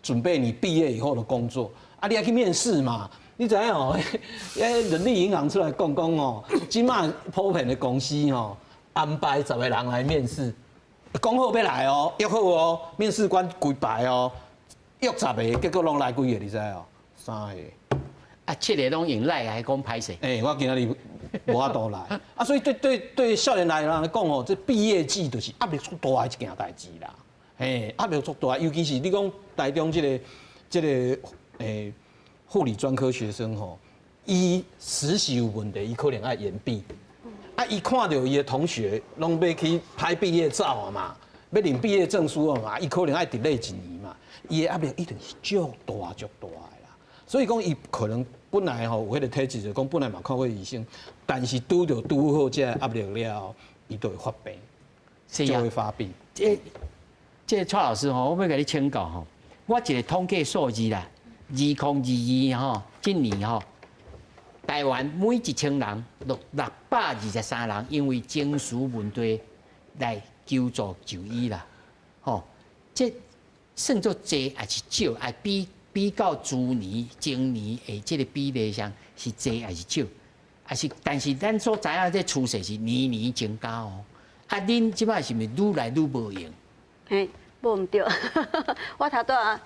準備你畢業以後的工作？啊，你愛去面試嘛？你知影哦？人力銀行出來講講哦，這馬普遍的公司哦，安排10個人來面試，講好欲來哦，約好哦，面試官規排哦，約十個，結果攏來幾個，你知哦？三個。
啊，七個攏用賴來講歹勢。
欸，我今仔日無法度來。啊，所以對少年來人講哦，這畢業季就是壓力足大的一件代誌啦。嘿，壓力足大，尤其是你講台中這個護理專科學生吼，伊實習有問題，伊可能愛延畢。啊，伊看著伊的同學攏欲去拍畢業照啊嘛，欲領畢業證書啊嘛，伊可能愛 delay 一年嘛，伊的壓力一定是足大足大的啦。所以講，伊可能本來吼有彼個體質，就講本來嘛看過醫生，但是拄著拄好這個壓力了後，伊就會發病，就會發病。
這蔡老師吼，我欲共你請教吼，我一個統計數字啦，2022吼，這年吼，台灣每1000人623人因為情緒問題來求助就醫啦，吼，這算做濟還是少？還比較諸年、前年的這個比例上是濟還是少？還是但是咱所知影這趨勢是年年增加哦。啊，恁這擺是毋是愈來愈無閒？
嘿，無毋對，我頭拄仔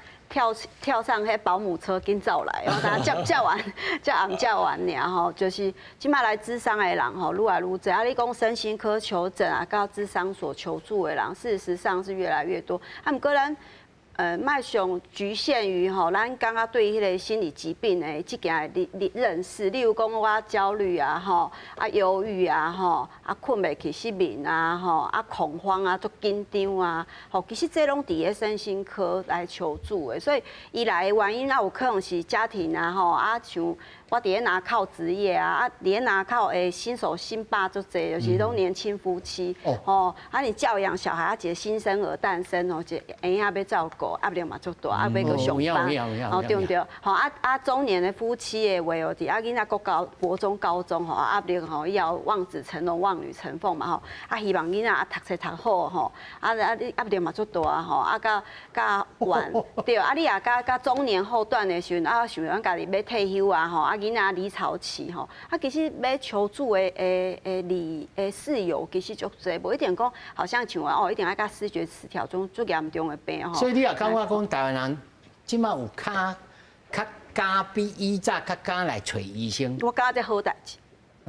跳上彼保姆車緊走來，我等下接完，接暗接完爾吼，就是這擺來諮商的人吼，愈來愈濟。啊，你講身心科求診啊，到諮商所求助的人，事實上是越來越多。啊，毋過咱莫傷局限於吼，咱感覺對彼個心理疾病的這件的認識，例如講我焦慮啊，吼，啊憂鬱啊，吼，啊睏袂去失眠啊，吼，啊恐慌啊，足緊張啊，吼，其實這攏佇咧身心科來求助的，所以伊來的原因啊，有可能是家庭啊，吼，啊像我佇咧拿靠職業啊，啊佇咧拿靠的新手新爸足濟，就是攏年輕夫妻，吼，啊你教養小孩，啊一個新生兒誕生哦，一個嬰仔欲照顧。壓力嘛足大，啊，欲閣上班，哦對毋對？吼啊啊，中年的夫妻的話哦，佇啊囡仔閣高國中、高中吼，壓力吼，以後望子成龍、望女成鳳嘛吼，啊希望囡仔啊讀冊讀好吼，啊啊你壓力嘛足大吼，啊到到晚對，啊你也到到中年後段的時陣，啊想講家己欲退休啊吼，啊囡仔離巢期吼，啊其實欲求助的事由其實足濟，無一定講好像像哦，一定愛佮思覺失調種足嚴重的病吼。
所以你也感覺講台灣人這擺有較敢比以早較敢來揣醫生？
我感覺這好代誌。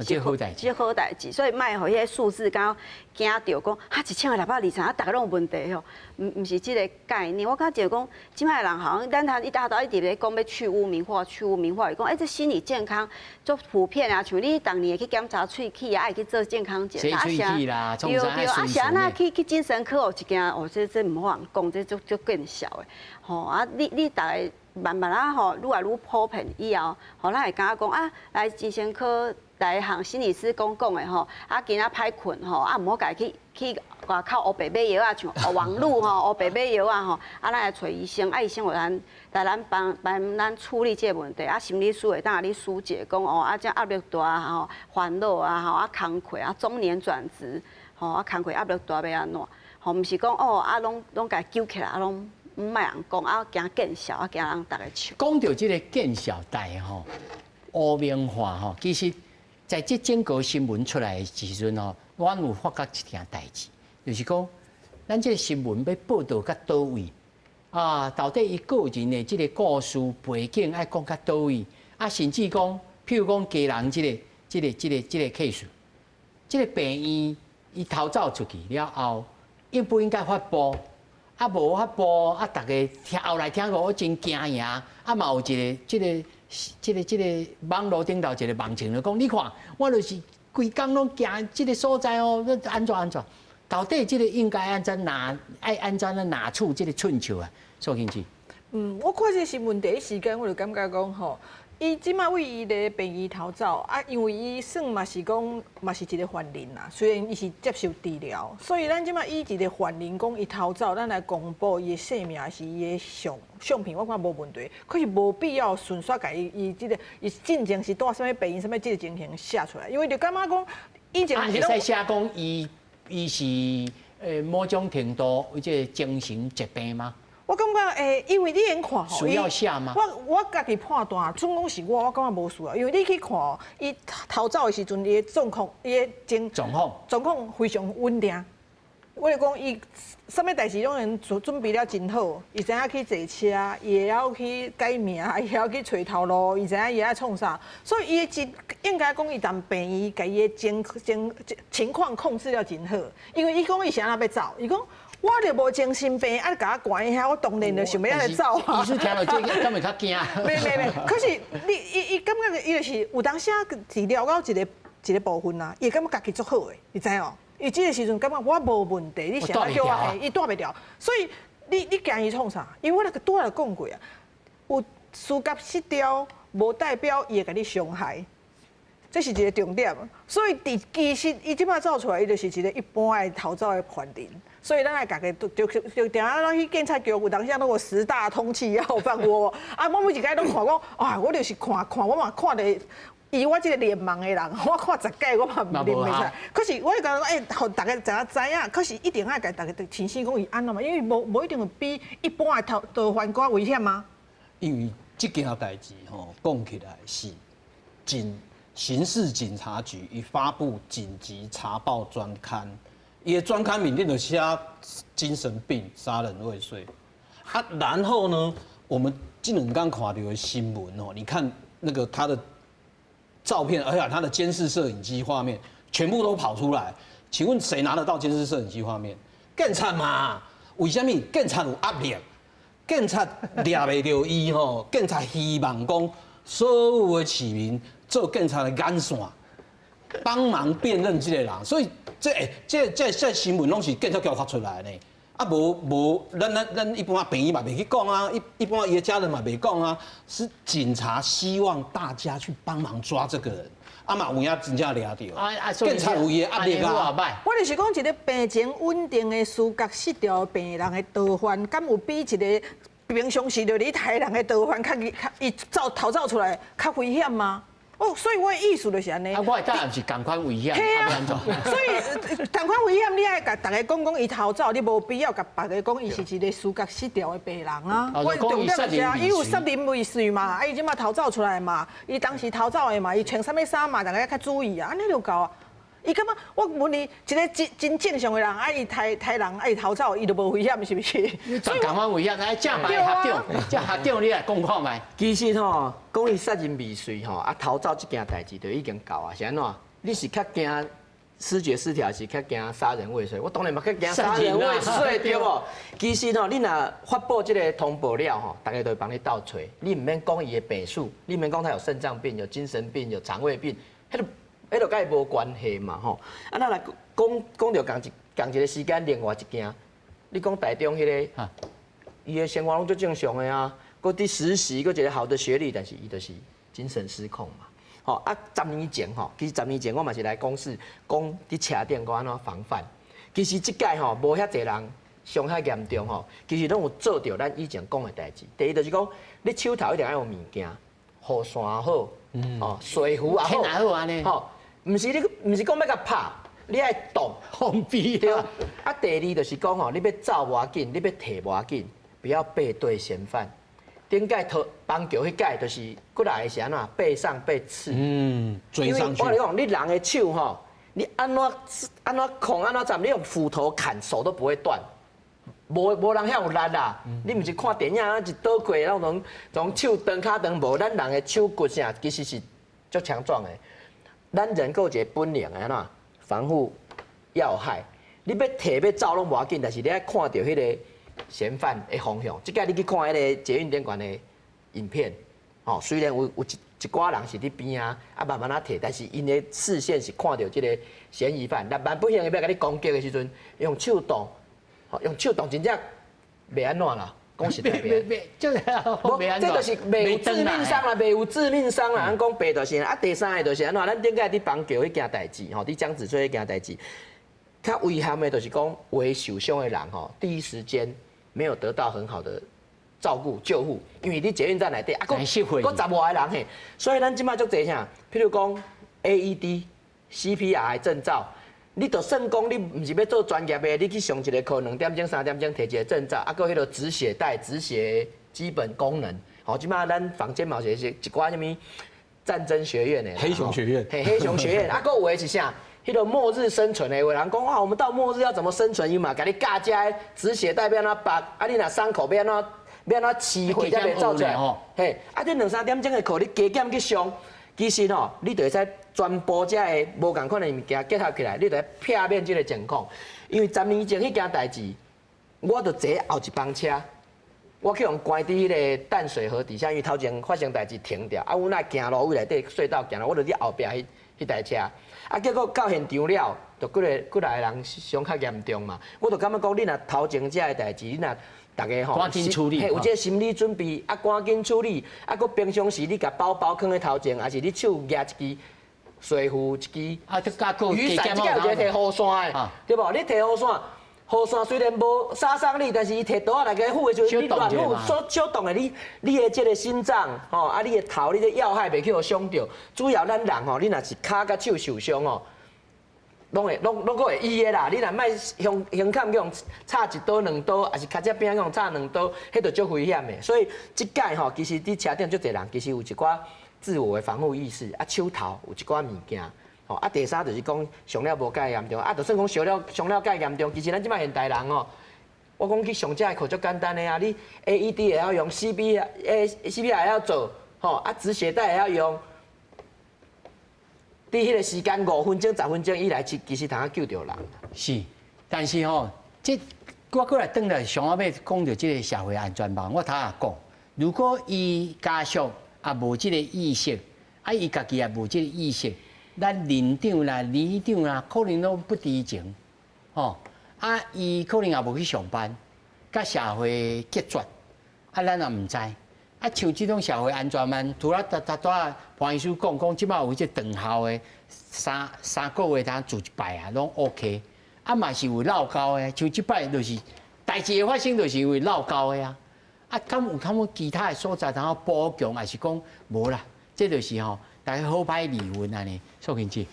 這好代誌，
這好代誌，所以莫予彼个數字敢驚著講，哈1000個623，啊，逐个攏有問題吼，毋是這个概念。我感覺講，這擺人好像咱他一大早一直咧講欲去污名化，去污名化，伊講欸，這心理健康足普遍啊，像你逐年會去檢查喙齒啊，愛去做健康檢查，
洗喙齒啦，
對對，啊是按怎去精神科哦，一件哦，這毋好人講，這足見笑的，吼啊，你逐个慢慢啊吼，愈來愈普遍以後，吼，咱會感覺講啊，來精神科。來向心理師講講的吼，啊，今仔歹睏吼，啊，毋好家己去外口烏白買藥啊，像網路吼，烏白買藥啊吼，啊，咱來揣醫生，啊，醫生予咱來咱幫幫咱處理這個問題，啊，心理師會當予你疏解講哦，啊，這壓力大吼，煩惱啊吼，啊，工課啊，中年轉職吼，啊，工課壓力大欲按怎？吼，毋是講哦，啊，攏共揪起來，啊，攏莫人講，啊，驚見笑，啊，驚人逐个笑。
講著這個見笑代吼，污名化吼，其實。在這整個新聞出來的時陣吼，我有發覺一件代誌，就是講，咱這個新聞欲報導到佗位啊？到底伊個人的這個故事背景愛講到佗位啊？甚至講，譬如講家人這個 case，這個病院伊逃走出去了後，應不應該發布？啊，無發布啊，逐家聽後來聽講，我真驚訝啊，嘛有一個這個。這個網路頂頭一個網情就講，你看，我就是規工攏行這個所在哦，按怎按怎，到底這個應該按怎拿，愛按怎來拿出這個寸尺啊？蘇慶之。
嗯，我看這個新聞第一時間我就感覺講吼，伊這擺為伊咧病院逃走啊，因為伊算嘛是講嘛是一個犯人啦，雖然伊是接受治療，所以咱這擺以一個犯人講伊逃走，咱來公布伊的姓名是伊的相相片，我看無問題。可是無必要順紲共伊伊這個伊進前是蹛啥物病院啥物這個情形寫出來，因為就感覺講以前
是會使寫講伊伊是某種程度這個精神疾病嗎？
我感覺因為你免看吼，
需要寫嗎？
我家己判斷，準講是我，我感覺無需要，因為你去看，伊逃走的時陣，伊的狀況，伊的情
狀況
狀況非常穩定。我就講伊啥物代誌攏能準準備了真好，伊知影去坐車，伊會曉去改名，伊會曉去揣頭路，伊知影伊愛創啥，所以伊的真應該講伊當病院共伊的情情情況控制了真好。因為伊講伊是按怎欲走，伊講。我就無精神病，啊！共我關遐，我當然就想欲按呢走啊。
醫師聽著這個，敢會較驚？
袂袂袂，可是你伊伊感覺伊就是有當時治療到一個一個部分啊，伊會感覺家己足好的，你知無？伊這個時陣感覺我無問題，你啥叫我下，伊蹛袂牢。所以你你驚伊創啥？因為我那個拄仔就講過啊，有思覺失調，無代表伊會共你傷害。這是一個重點，所以佇其實伊這擺走出來，伊就是一個一般的逃走的犯人。所以咱愛家己就就就定下攏去警察局，有當時攏有十大通緝要犯我啊！我每一擺攏看講，啊，我就是看看我嘛看著，以我這個臉盲的人，我看十擺我嘛認袂出來。可是我就感覺欸，予逐家知影知影，可是一定愛共逐家提醒講伊按怎嘛，因為無無一定會比一般的逃逃犯閣危險嗎？
因為這件代誌吼，講起來是真。刑事警察局伊發布緊急查報專刊，伊的專刊面頂就寫精神病殺人未遂啊。然後呢，我們這兩天看到的新聞哦，你看那個他的照片，而且他的監視攝影機畫面全部都跑出來。請問誰拿得到監視攝影機畫面？警察嘛？為啥物警察有壓力？警察掠袂著伊吼，警察希望講所有的市民做警察的眼線，幫忙辨認這個人，所以這欸這這這新聞攏是警察局發出來的呢。啊，無無，咱咱咱一般朋友嘛袂去講啊，一一般伊的家人嘛袂講啊，是警察希望大家去幫忙抓這個人，啊嘛有影真正掠著。
啊啊，
警察有伊的壓力啊。
我就是講一個病情穩定的思覺失調病人的逃犯，敢有比一個平常時就咧刣人的逃犯較較伊走逃走出來較危險嗎？哦，所以我的意思就是按呢。
啊，我的答案是仝款危險。
嘿啊，所以仝款危險，你愛共逐家講講伊逃走，你無必要共別个講伊是一個思覺失調的病人啊。我重點就是啊，伊有殺人未遂嘛，啊伊這擺逃走出來嘛，伊當時逃走的嘛，伊穿啥物衫嘛，逐家較注意啊，按呢就夠啊。伊感覺我問你，一個真真正常的人，啊伊刣刣人，啊伊逃走，伊就無危險，是毋是？
所以仝款危險，啊，正牌學長，這學長你來講看覓？
其實吼，講伊殺人未遂吼，啊逃走這件代誌就已經夠啊，是按怎？你是較驚思覺失調，是較驚殺人未遂？我當然嘛較驚殺人未遂，對無？其實吼，你若發布這個通報了吼，逐家都會幫你鬥揣，你毋免講伊的病史，你毋免講他有腎臟病、有精神病、有腸胃病，彼個。彼就佮伊無關係嘛吼，啊，咱來講講著仝一仝一個時間，另外一件，你講台中彼個，伊的生活攏足正常的啊，閣佇實習，閣一個好的學歷，但是伊就是精神失控嘛，吼啊，十年前吼，其實十年前我嘛是來公視講佇車頂講按怎防範，其實這擺吼無遐濟人傷遐嚴重吼，其實攏有做著咱以前講的代誌。第一就是講，你手頭一定愛有物件，雨傘好，哦，水壺也好，吼。毋是你，毋是講欲共拍，你愛擋，
封閉
對。啊，第二就是講吼，你欲走無要緊，你欲退無要緊，不要背對嫌犯。頂擺桃板橋彼擺就是過來是按怎背上被刺。
嗯，追上去。
因為我跟你講，你人的手吼，你按怎按怎控按怎斬，你用斧頭砍手都不會斷。無無人遐有力啦。你毋是看電影啊，一刀過，然後從從手斷跤斷無，咱人的手骨啥其實是足強壯的。咱人閣有一個本能的按怎防護要害，你欲退欲走攏無要緊，但是你愛看著彼個嫌犯的方向。這擺你去看彼個捷運頂懸的影片，吼，雖然有有一一寡人是佇邊仔，啊慢慢仔退，但是𪜶的視線是看著這個嫌疑犯。若萬不幸伊欲共你攻擊的時陣，用手擋，吼，用手擋真正袂按怎啦。講實在袂，無，這就是袂有致命傷啦，袂有致命傷啦。咱講白就是啊，第三个就是按怎？咱頂擺佇板橋彼件代誌吼，佇江子翠彼件代誌，較遺憾的就是講，有受傷的人吼，第一時間沒有得到很好的照顧救護，因為佇捷運站內底啊，閣閣十外个人嘿，所以咱這擺足濟啥？譬如講 AED、CPR 的證照。你就算講你毋是欲做專業的，你去上一个課2點鐘、3點鐘，提一个證照，啊，閣彼個止血帶、止血基本功能。吼，這擺咱坊間嘛是一寡啥物戰爭學院的，
黑熊學院，
嘿，黑熊學院，啊，閣有的是啥？彼個末日生存的，有人講啊，我們到末日要怎麼生存？伊嘛共你教這个止血帶欲按怎縛，啊，你若傷口欲按怎欲按怎刺血才袂走出來？嘿，啊，這兩三點鐘的課，你加減去上，其實吼，你就會使。全部這个無仝款的物件結合起來，你就會避免這个情況。因為10年前彼件代誌，我就坐後一班車，我去予關佇彼个淡水河底下，因為頭前發生代誌停掉，啊，阮愛行路位內底隧道行路，我就佇後壁彼彼台車，啊，結果到現場了，就幾个幾來个人傷較嚴重嘛。我就感覺講，你若頭前這个代誌，你若逐家吼，
趕緊處理，
有這个心理準備，啊，趕緊處理，啊，閣平常時你共包包囥佇頭前，抑是你手舉一支。水壺一支，雨傘，這个有一个提雨傘的，對無？你提雨傘，雨傘雖然無殺傷力，但是伊提刀仔來共你斧的時陣，你亂斧小小動的，你你的這个心臟，吼啊，你的頭，你的要害袂去予傷著。主要咱人吼，你若是跤佮手受傷吼，攏會攏攏閣會醫的啦。你若莫胸胸坎去予插一刀兩刀，抑是跤脊邊去予插兩刀，彼就足危險的。所以這擺吼，其實佇車頂足濟人，其實有一寡自我的防護意識，啊，手頭有一寡物件，吼，啊，第三就是講傷了無蓋嚴重，啊，就算講傷了傷了蓋嚴重，其實咱這擺現代人哦，我講去上這个課足簡單的啊，你 AED 會曉用，CPR 會曉做，吼，啊，止血帶會曉用，佇彼个時間5分鐘、10分鐘以內，其實通救著人。
是，但是吼，這我閣來轉來上後尾講著這个社會安全網，我頭仔講，如果伊家屬也無這个意識，啊，伊家己也無這个意識，咱鄰長啦、里長啦，可能攏不知情，吼，啊，伊可能也無去上班，佮社會隔絕，啊，咱也毋知，啊，像這種社會安全網，除了拄拄仔潘醫師講講，這擺有這長效的三三個月通做一擺啊，攏 OK，啊嘛是有落溝的，像這擺就是代誌會發生，就是因為落溝的啊。啊，敢有通其他的所在通補強，抑是講無啦？這就是吼，大家好歹離婚按呢，素卿姐。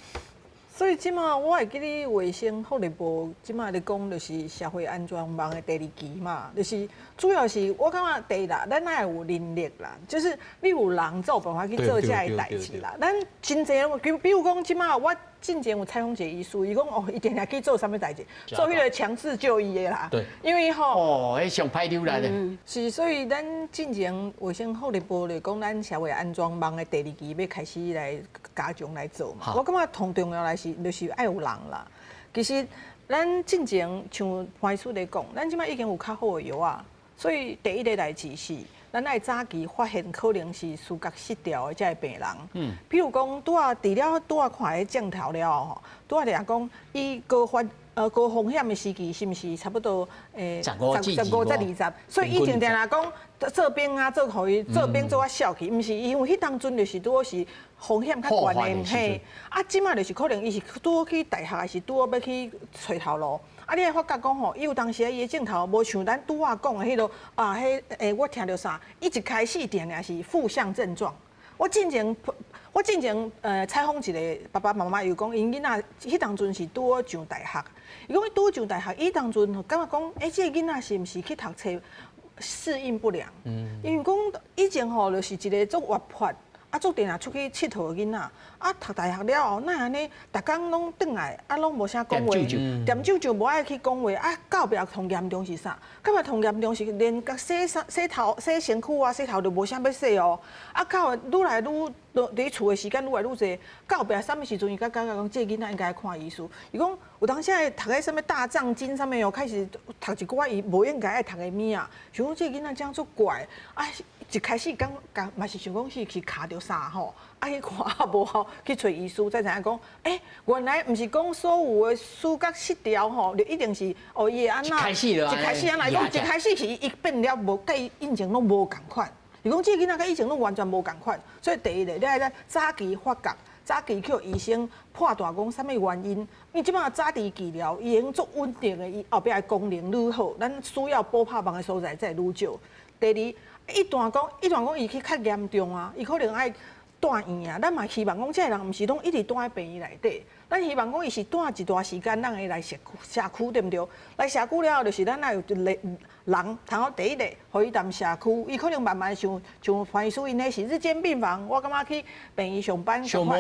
所以這馬我會記得衛生福利部這馬咧講，就是社會安全網的第二期嘛，就是主要是我感覺第一啦，咱愛有人力啦，就是你有人才有辦法去做這个代誌啦。咱真濟，比如講這馬我進前有採訪一個醫師，伊講哦，伊定定去做啥物代誌，做彼个強制就醫的啦。因為吼，
哦，彼上歹溜來的。
是，所以咱進前衛生福利部就講，咱社會安全網的第二期欲開始來加強來做嘛。我感覺同重要來是，就是愛有人啦。其實咱進前像潘醫師咧講，咱這擺已經有較好的藥啊，所以第一个代誌是，咱愛早期發現可能是思覺失調的這个病人。譬如講，拄仔除了拄仔看彼鏡頭了後吼，拄仔掠講伊高發高風險的時期是毋是差不多
15至
十五至20？所以以前定定講做兵啊，做予伊做兵做啊痟去，毋是因為彼當陣就是拄好是風險較懸的嘿。啊，這擺就是可能伊是拄好去大學，還是拄好欲去揣頭路。啊，你會發覺講吼，伊有當時伊的鏡頭無像咱拄仔講的彼落啊，彼我聽著啥？伊一開始定定是負向症狀。我進前採訪一個爸爸媽媽，伊講𪜶囡仔彼當陣是拄好上大學。伊講伊拄好上大學，伊當陣感覺講，欸，這个囡仔是毋是去讀冊適應不良？因為講以前吼就是一個足活潑。啊，足定定出去𨑨迌的囡仔，啊，讀大學了後，哪會按呢？逐工攏轉來，啊，攏無啥講話，恬靜靜無愛去講話，啊，到後壁上嚴重是啥？到尾上嚴重是連共洗衫、洗頭、洗身軀啊、洗頭都無啥欲洗哦。啊，到愈來愈佇厝的時間愈來愈濟，到後壁啥物時陣伊才感覺講，這个囡仔應該看醫師。伊講有當時會讀彼啥物大藏經啥物哦，開始讀一寡伊無應該愛讀的物仔，想講這个囡仔這樣足怪，啊，一开始感觉嘛是想讲是卡著啥吼，啊去看啊无吼，去揣医师才知影讲，欸，原来毋是讲所有的思觉失调吼，就一定是哦伊会按怎？
一开始就
一开始按怎？伊讲一开始是伊变了无，佮伊以前拢无仝款。伊讲这个囡仔佮以前拢完全无仝款，所以第一个你爱咧早期发觉，早期去予医生判断讲啥物原因。因为这摆早期治疗，伊会用足稳定的，伊后壁的功能愈好，咱需要补拍网的所在才会愈少。第二，一旦讲伊去较严重啊，伊可能爱住院啊，咱嘛希望讲这个人毋是拢一直蹛佇病院内底，咱希望讲伊是蹛一段时间，咱会来社区对毋对？来社区了后，就是咱爱有一个人，通好第一个，予伊踮社区，伊可能慢慢像像潘医师𪜶彼是日间病房，我感觉去病院上班
上课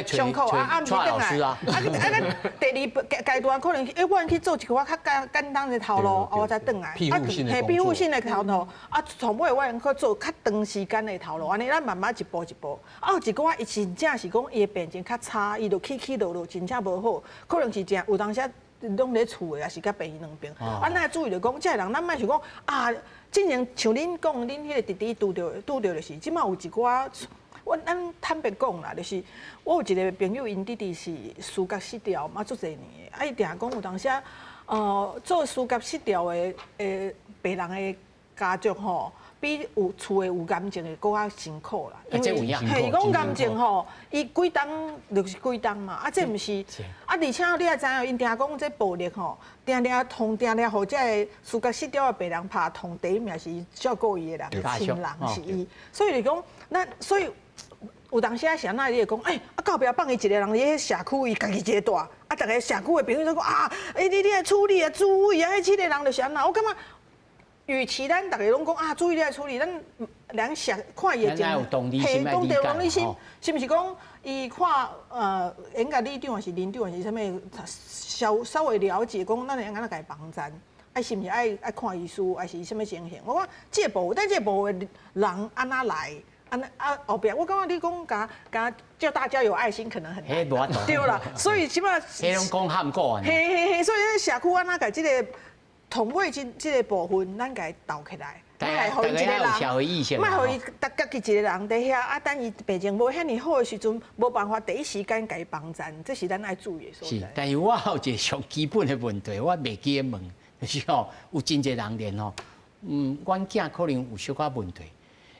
上课啊，暗时转来，啊啊，咱第二阶段可能欸，我去做一寡较简简单的头路，啊，我才转来。
啊，
嘿，庇护性的头路，啊，从尾我去做较长时间的头路，按呢咱慢慢一步一步。啊，有一寡伊真正是讲伊的病情较差，伊就起起落落，真正无好，可能是真有当时拢咧厝的，抑是佮病院两边。啊，咱爱注意著讲，这个人咱莫想讲啊，之前像恁讲，恁彼个弟弟拄著就是，这马有一寡，我咱坦白讲啦，就是我有一个朋友，𪜶弟弟是思觉失调嘛，足济年的，啊，伊定讲有当时，做思觉失调的病人的家属吼，比有厝的有癌症的阁较辛苦啦。
因为
嘿，伊讲癌症吼，伊几冬就是几冬嘛，啊，这毋是啊，而且你也知影，𪜶定讲这暴力吼，定定痛，定定予这个思觉失调的病人拍痛，第一名是照顾伊的人，亲人是伊，所以就讲，咱所以有当时啊，是按怎你会讲，欸，啊，后壁放伊一个人伫彼社区，伊家己一个蹛，啊，逐个社区的朋友都讲啊，欸，你爱处理啊，注意啊，彼七个人就是按怎，我感觉。与其咱逐个拢讲啊，注意力来处理，咱两想看伊的
情，
嘿，讲著同理心，是毋是讲伊看应该里长还是邻长还是啥物，稍稍微了解，讲咱会按怎共伊帮赞，啊，是毋是爱看医师，还是啥物情形？我讲这个部分，但这个部分人按怎来，按呢啊后壁，我感觉你讲共共叫大家有爱心，可能很难，对啦，所以这摆，
彼拢讲喊过，
嘿嘿嘿，所以社区按怎共这个。同尾这个部分，咱共伊斗起来，
莫予伊一个人，
莫予伊家己一个人伫遐啊，等伊病情无遐尔好的时阵，无办法第一时间共伊帮赞，这是咱爱注意的所在。
是，但是我有一个上基本的问题，我袂记得问，就是吼，有真济人连吼，阮囝可能有小可问题，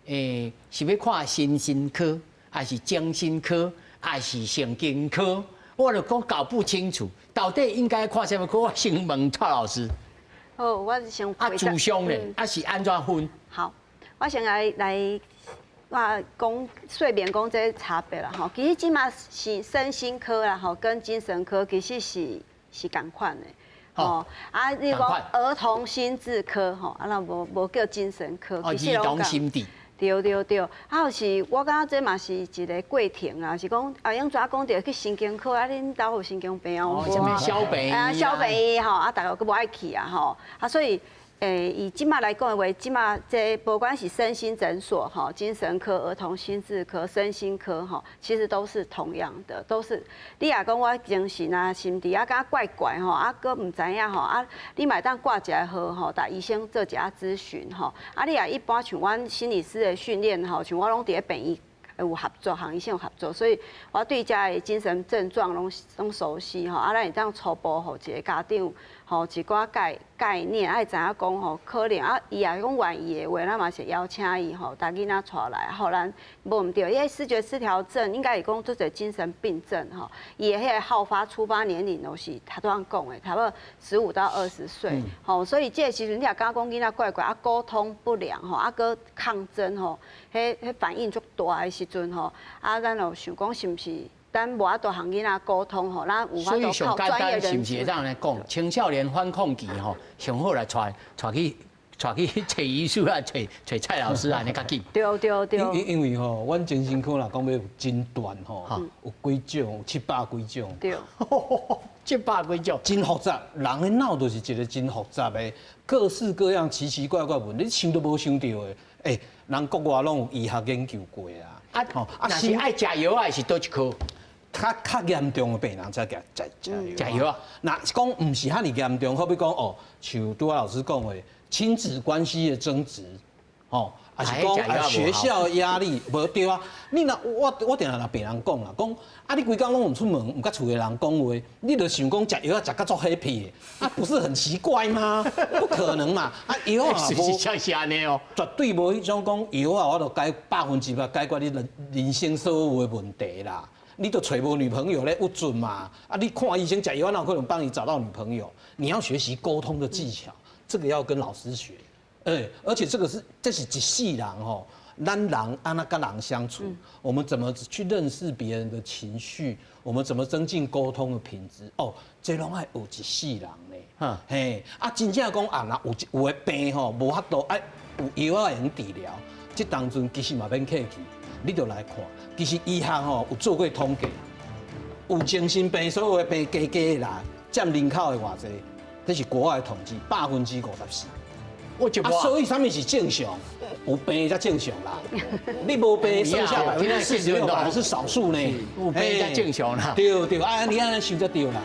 欸，是欲看身心科，还是精神科，还是神经科？我就讲搞不清楚，到底应该看啥物科？我先问蔡老师。
好，我先
啊，咨商咧，啊是按怎分？
好，我先来我讲说明讲这差别啦吼。其实这马是身心科啦吼，跟精神科其实是仝款的。
吼
啊，你讲儿童心智科吼，啊，若无叫精神科，
其实儿童心智。
对对对，啊，有时我感觉这嘛是一个过程啊，是讲啊，用怎讲著去神经科啊，恁兜有神经病啊？
啥物小病
啊，小病吼，啊，逐个阁无爱去啊，吼，啊，所以，欸，以这马来讲的话，这马这不管是身心诊所吼，精神科、儿童心智科、身心科吼，其实都是同样的，都是。你若讲我精神啊、心智啊，感觉怪怪吼，啊，阁毋知影吼，啊，你嘛会当挂一个号吼，逐医生做一下咨询吼。啊，你若一般像阮心理师的训练吼，像我拢伫咧病院有合作，和医生有合作，所以我对遮的精神症状拢熟悉吼。啊，咱会当初步予一个家长吼一寡概念，爱知影讲吼，可能啊，伊若讲愿意的话，咱嘛是邀请伊吼，带囡仔带来，予咱无毋对，伊思觉失调症应该是讲做者精神病症吼，伊的彼个好发初发年龄都是头拄仔讲的，差不多15到20岁，吼，所以这个时阵你若感觉讲囡仔怪怪啊，沟通不良吼，啊，阁抗争吼，彼反应足大的时阵吼，啊，咱就想讲是毋是？咱无法度和囡仔沟通吼，咱有法度靠专业人
士。是毋是会当来讲，青少年反抗期吼，上好来带去揣医师啊，揣蔡老师啊，按呢较紧。
对对对。
因为吼，阮精神科若讲欲有诊断吼，有几种，有七百几种。
对。
七百几种。
真复杂，人的脑就是一个真复杂的，各式各样奇奇怪怪问题，你想都无想著的。欸，人国外拢有医学研究过啊。
啊，啊，若是爱食药啊，是佗一科？
较严重的病人才食
食药啊。
若是讲毋是遐尔严重，好比讲哦，像拄仔老师讲的亲子关系的争执，吼，抑是講啊學校壓力無對啊。你若我定定若病人講啦，講啊你規工攏毋出門，毋佮厝的人講話，你就想講食藥仔食甲足 happy 的，啊不是很奇怪嗎？不可能嘛！啊藥啊無，
是按呢哦，
絕對無彼種講藥啊，我就解100%解決你人生所有的問題啦。你都揣無女朋友咧，鬱卒嘛？啊，你看醫生食藥，哪有可能幫你找到女朋友？你要學習溝通的技巧，這個要跟老師學。欸，而且這個是這是一世人吼，咱人按怎佮人相處，我們怎麼去認識別人的情緒？我們怎麼增進溝通的品質？哦，這攏愛學一世人呢。嘿，啊，真正講啊，若有有的病吼，無法度愛有藥仔會用治療。這當陣其實嘛免客氣，你就來看，其實醫學吼有做過統計，有精神病所有的病加加來佔人口的偌濟，這是國外的統計，54%。
我就
啊，所以啥物是正常？有病才正常啦。你無病，剩下46%是少數呢。
有病才正常啦。
對對，啊，你按呢想才對啦。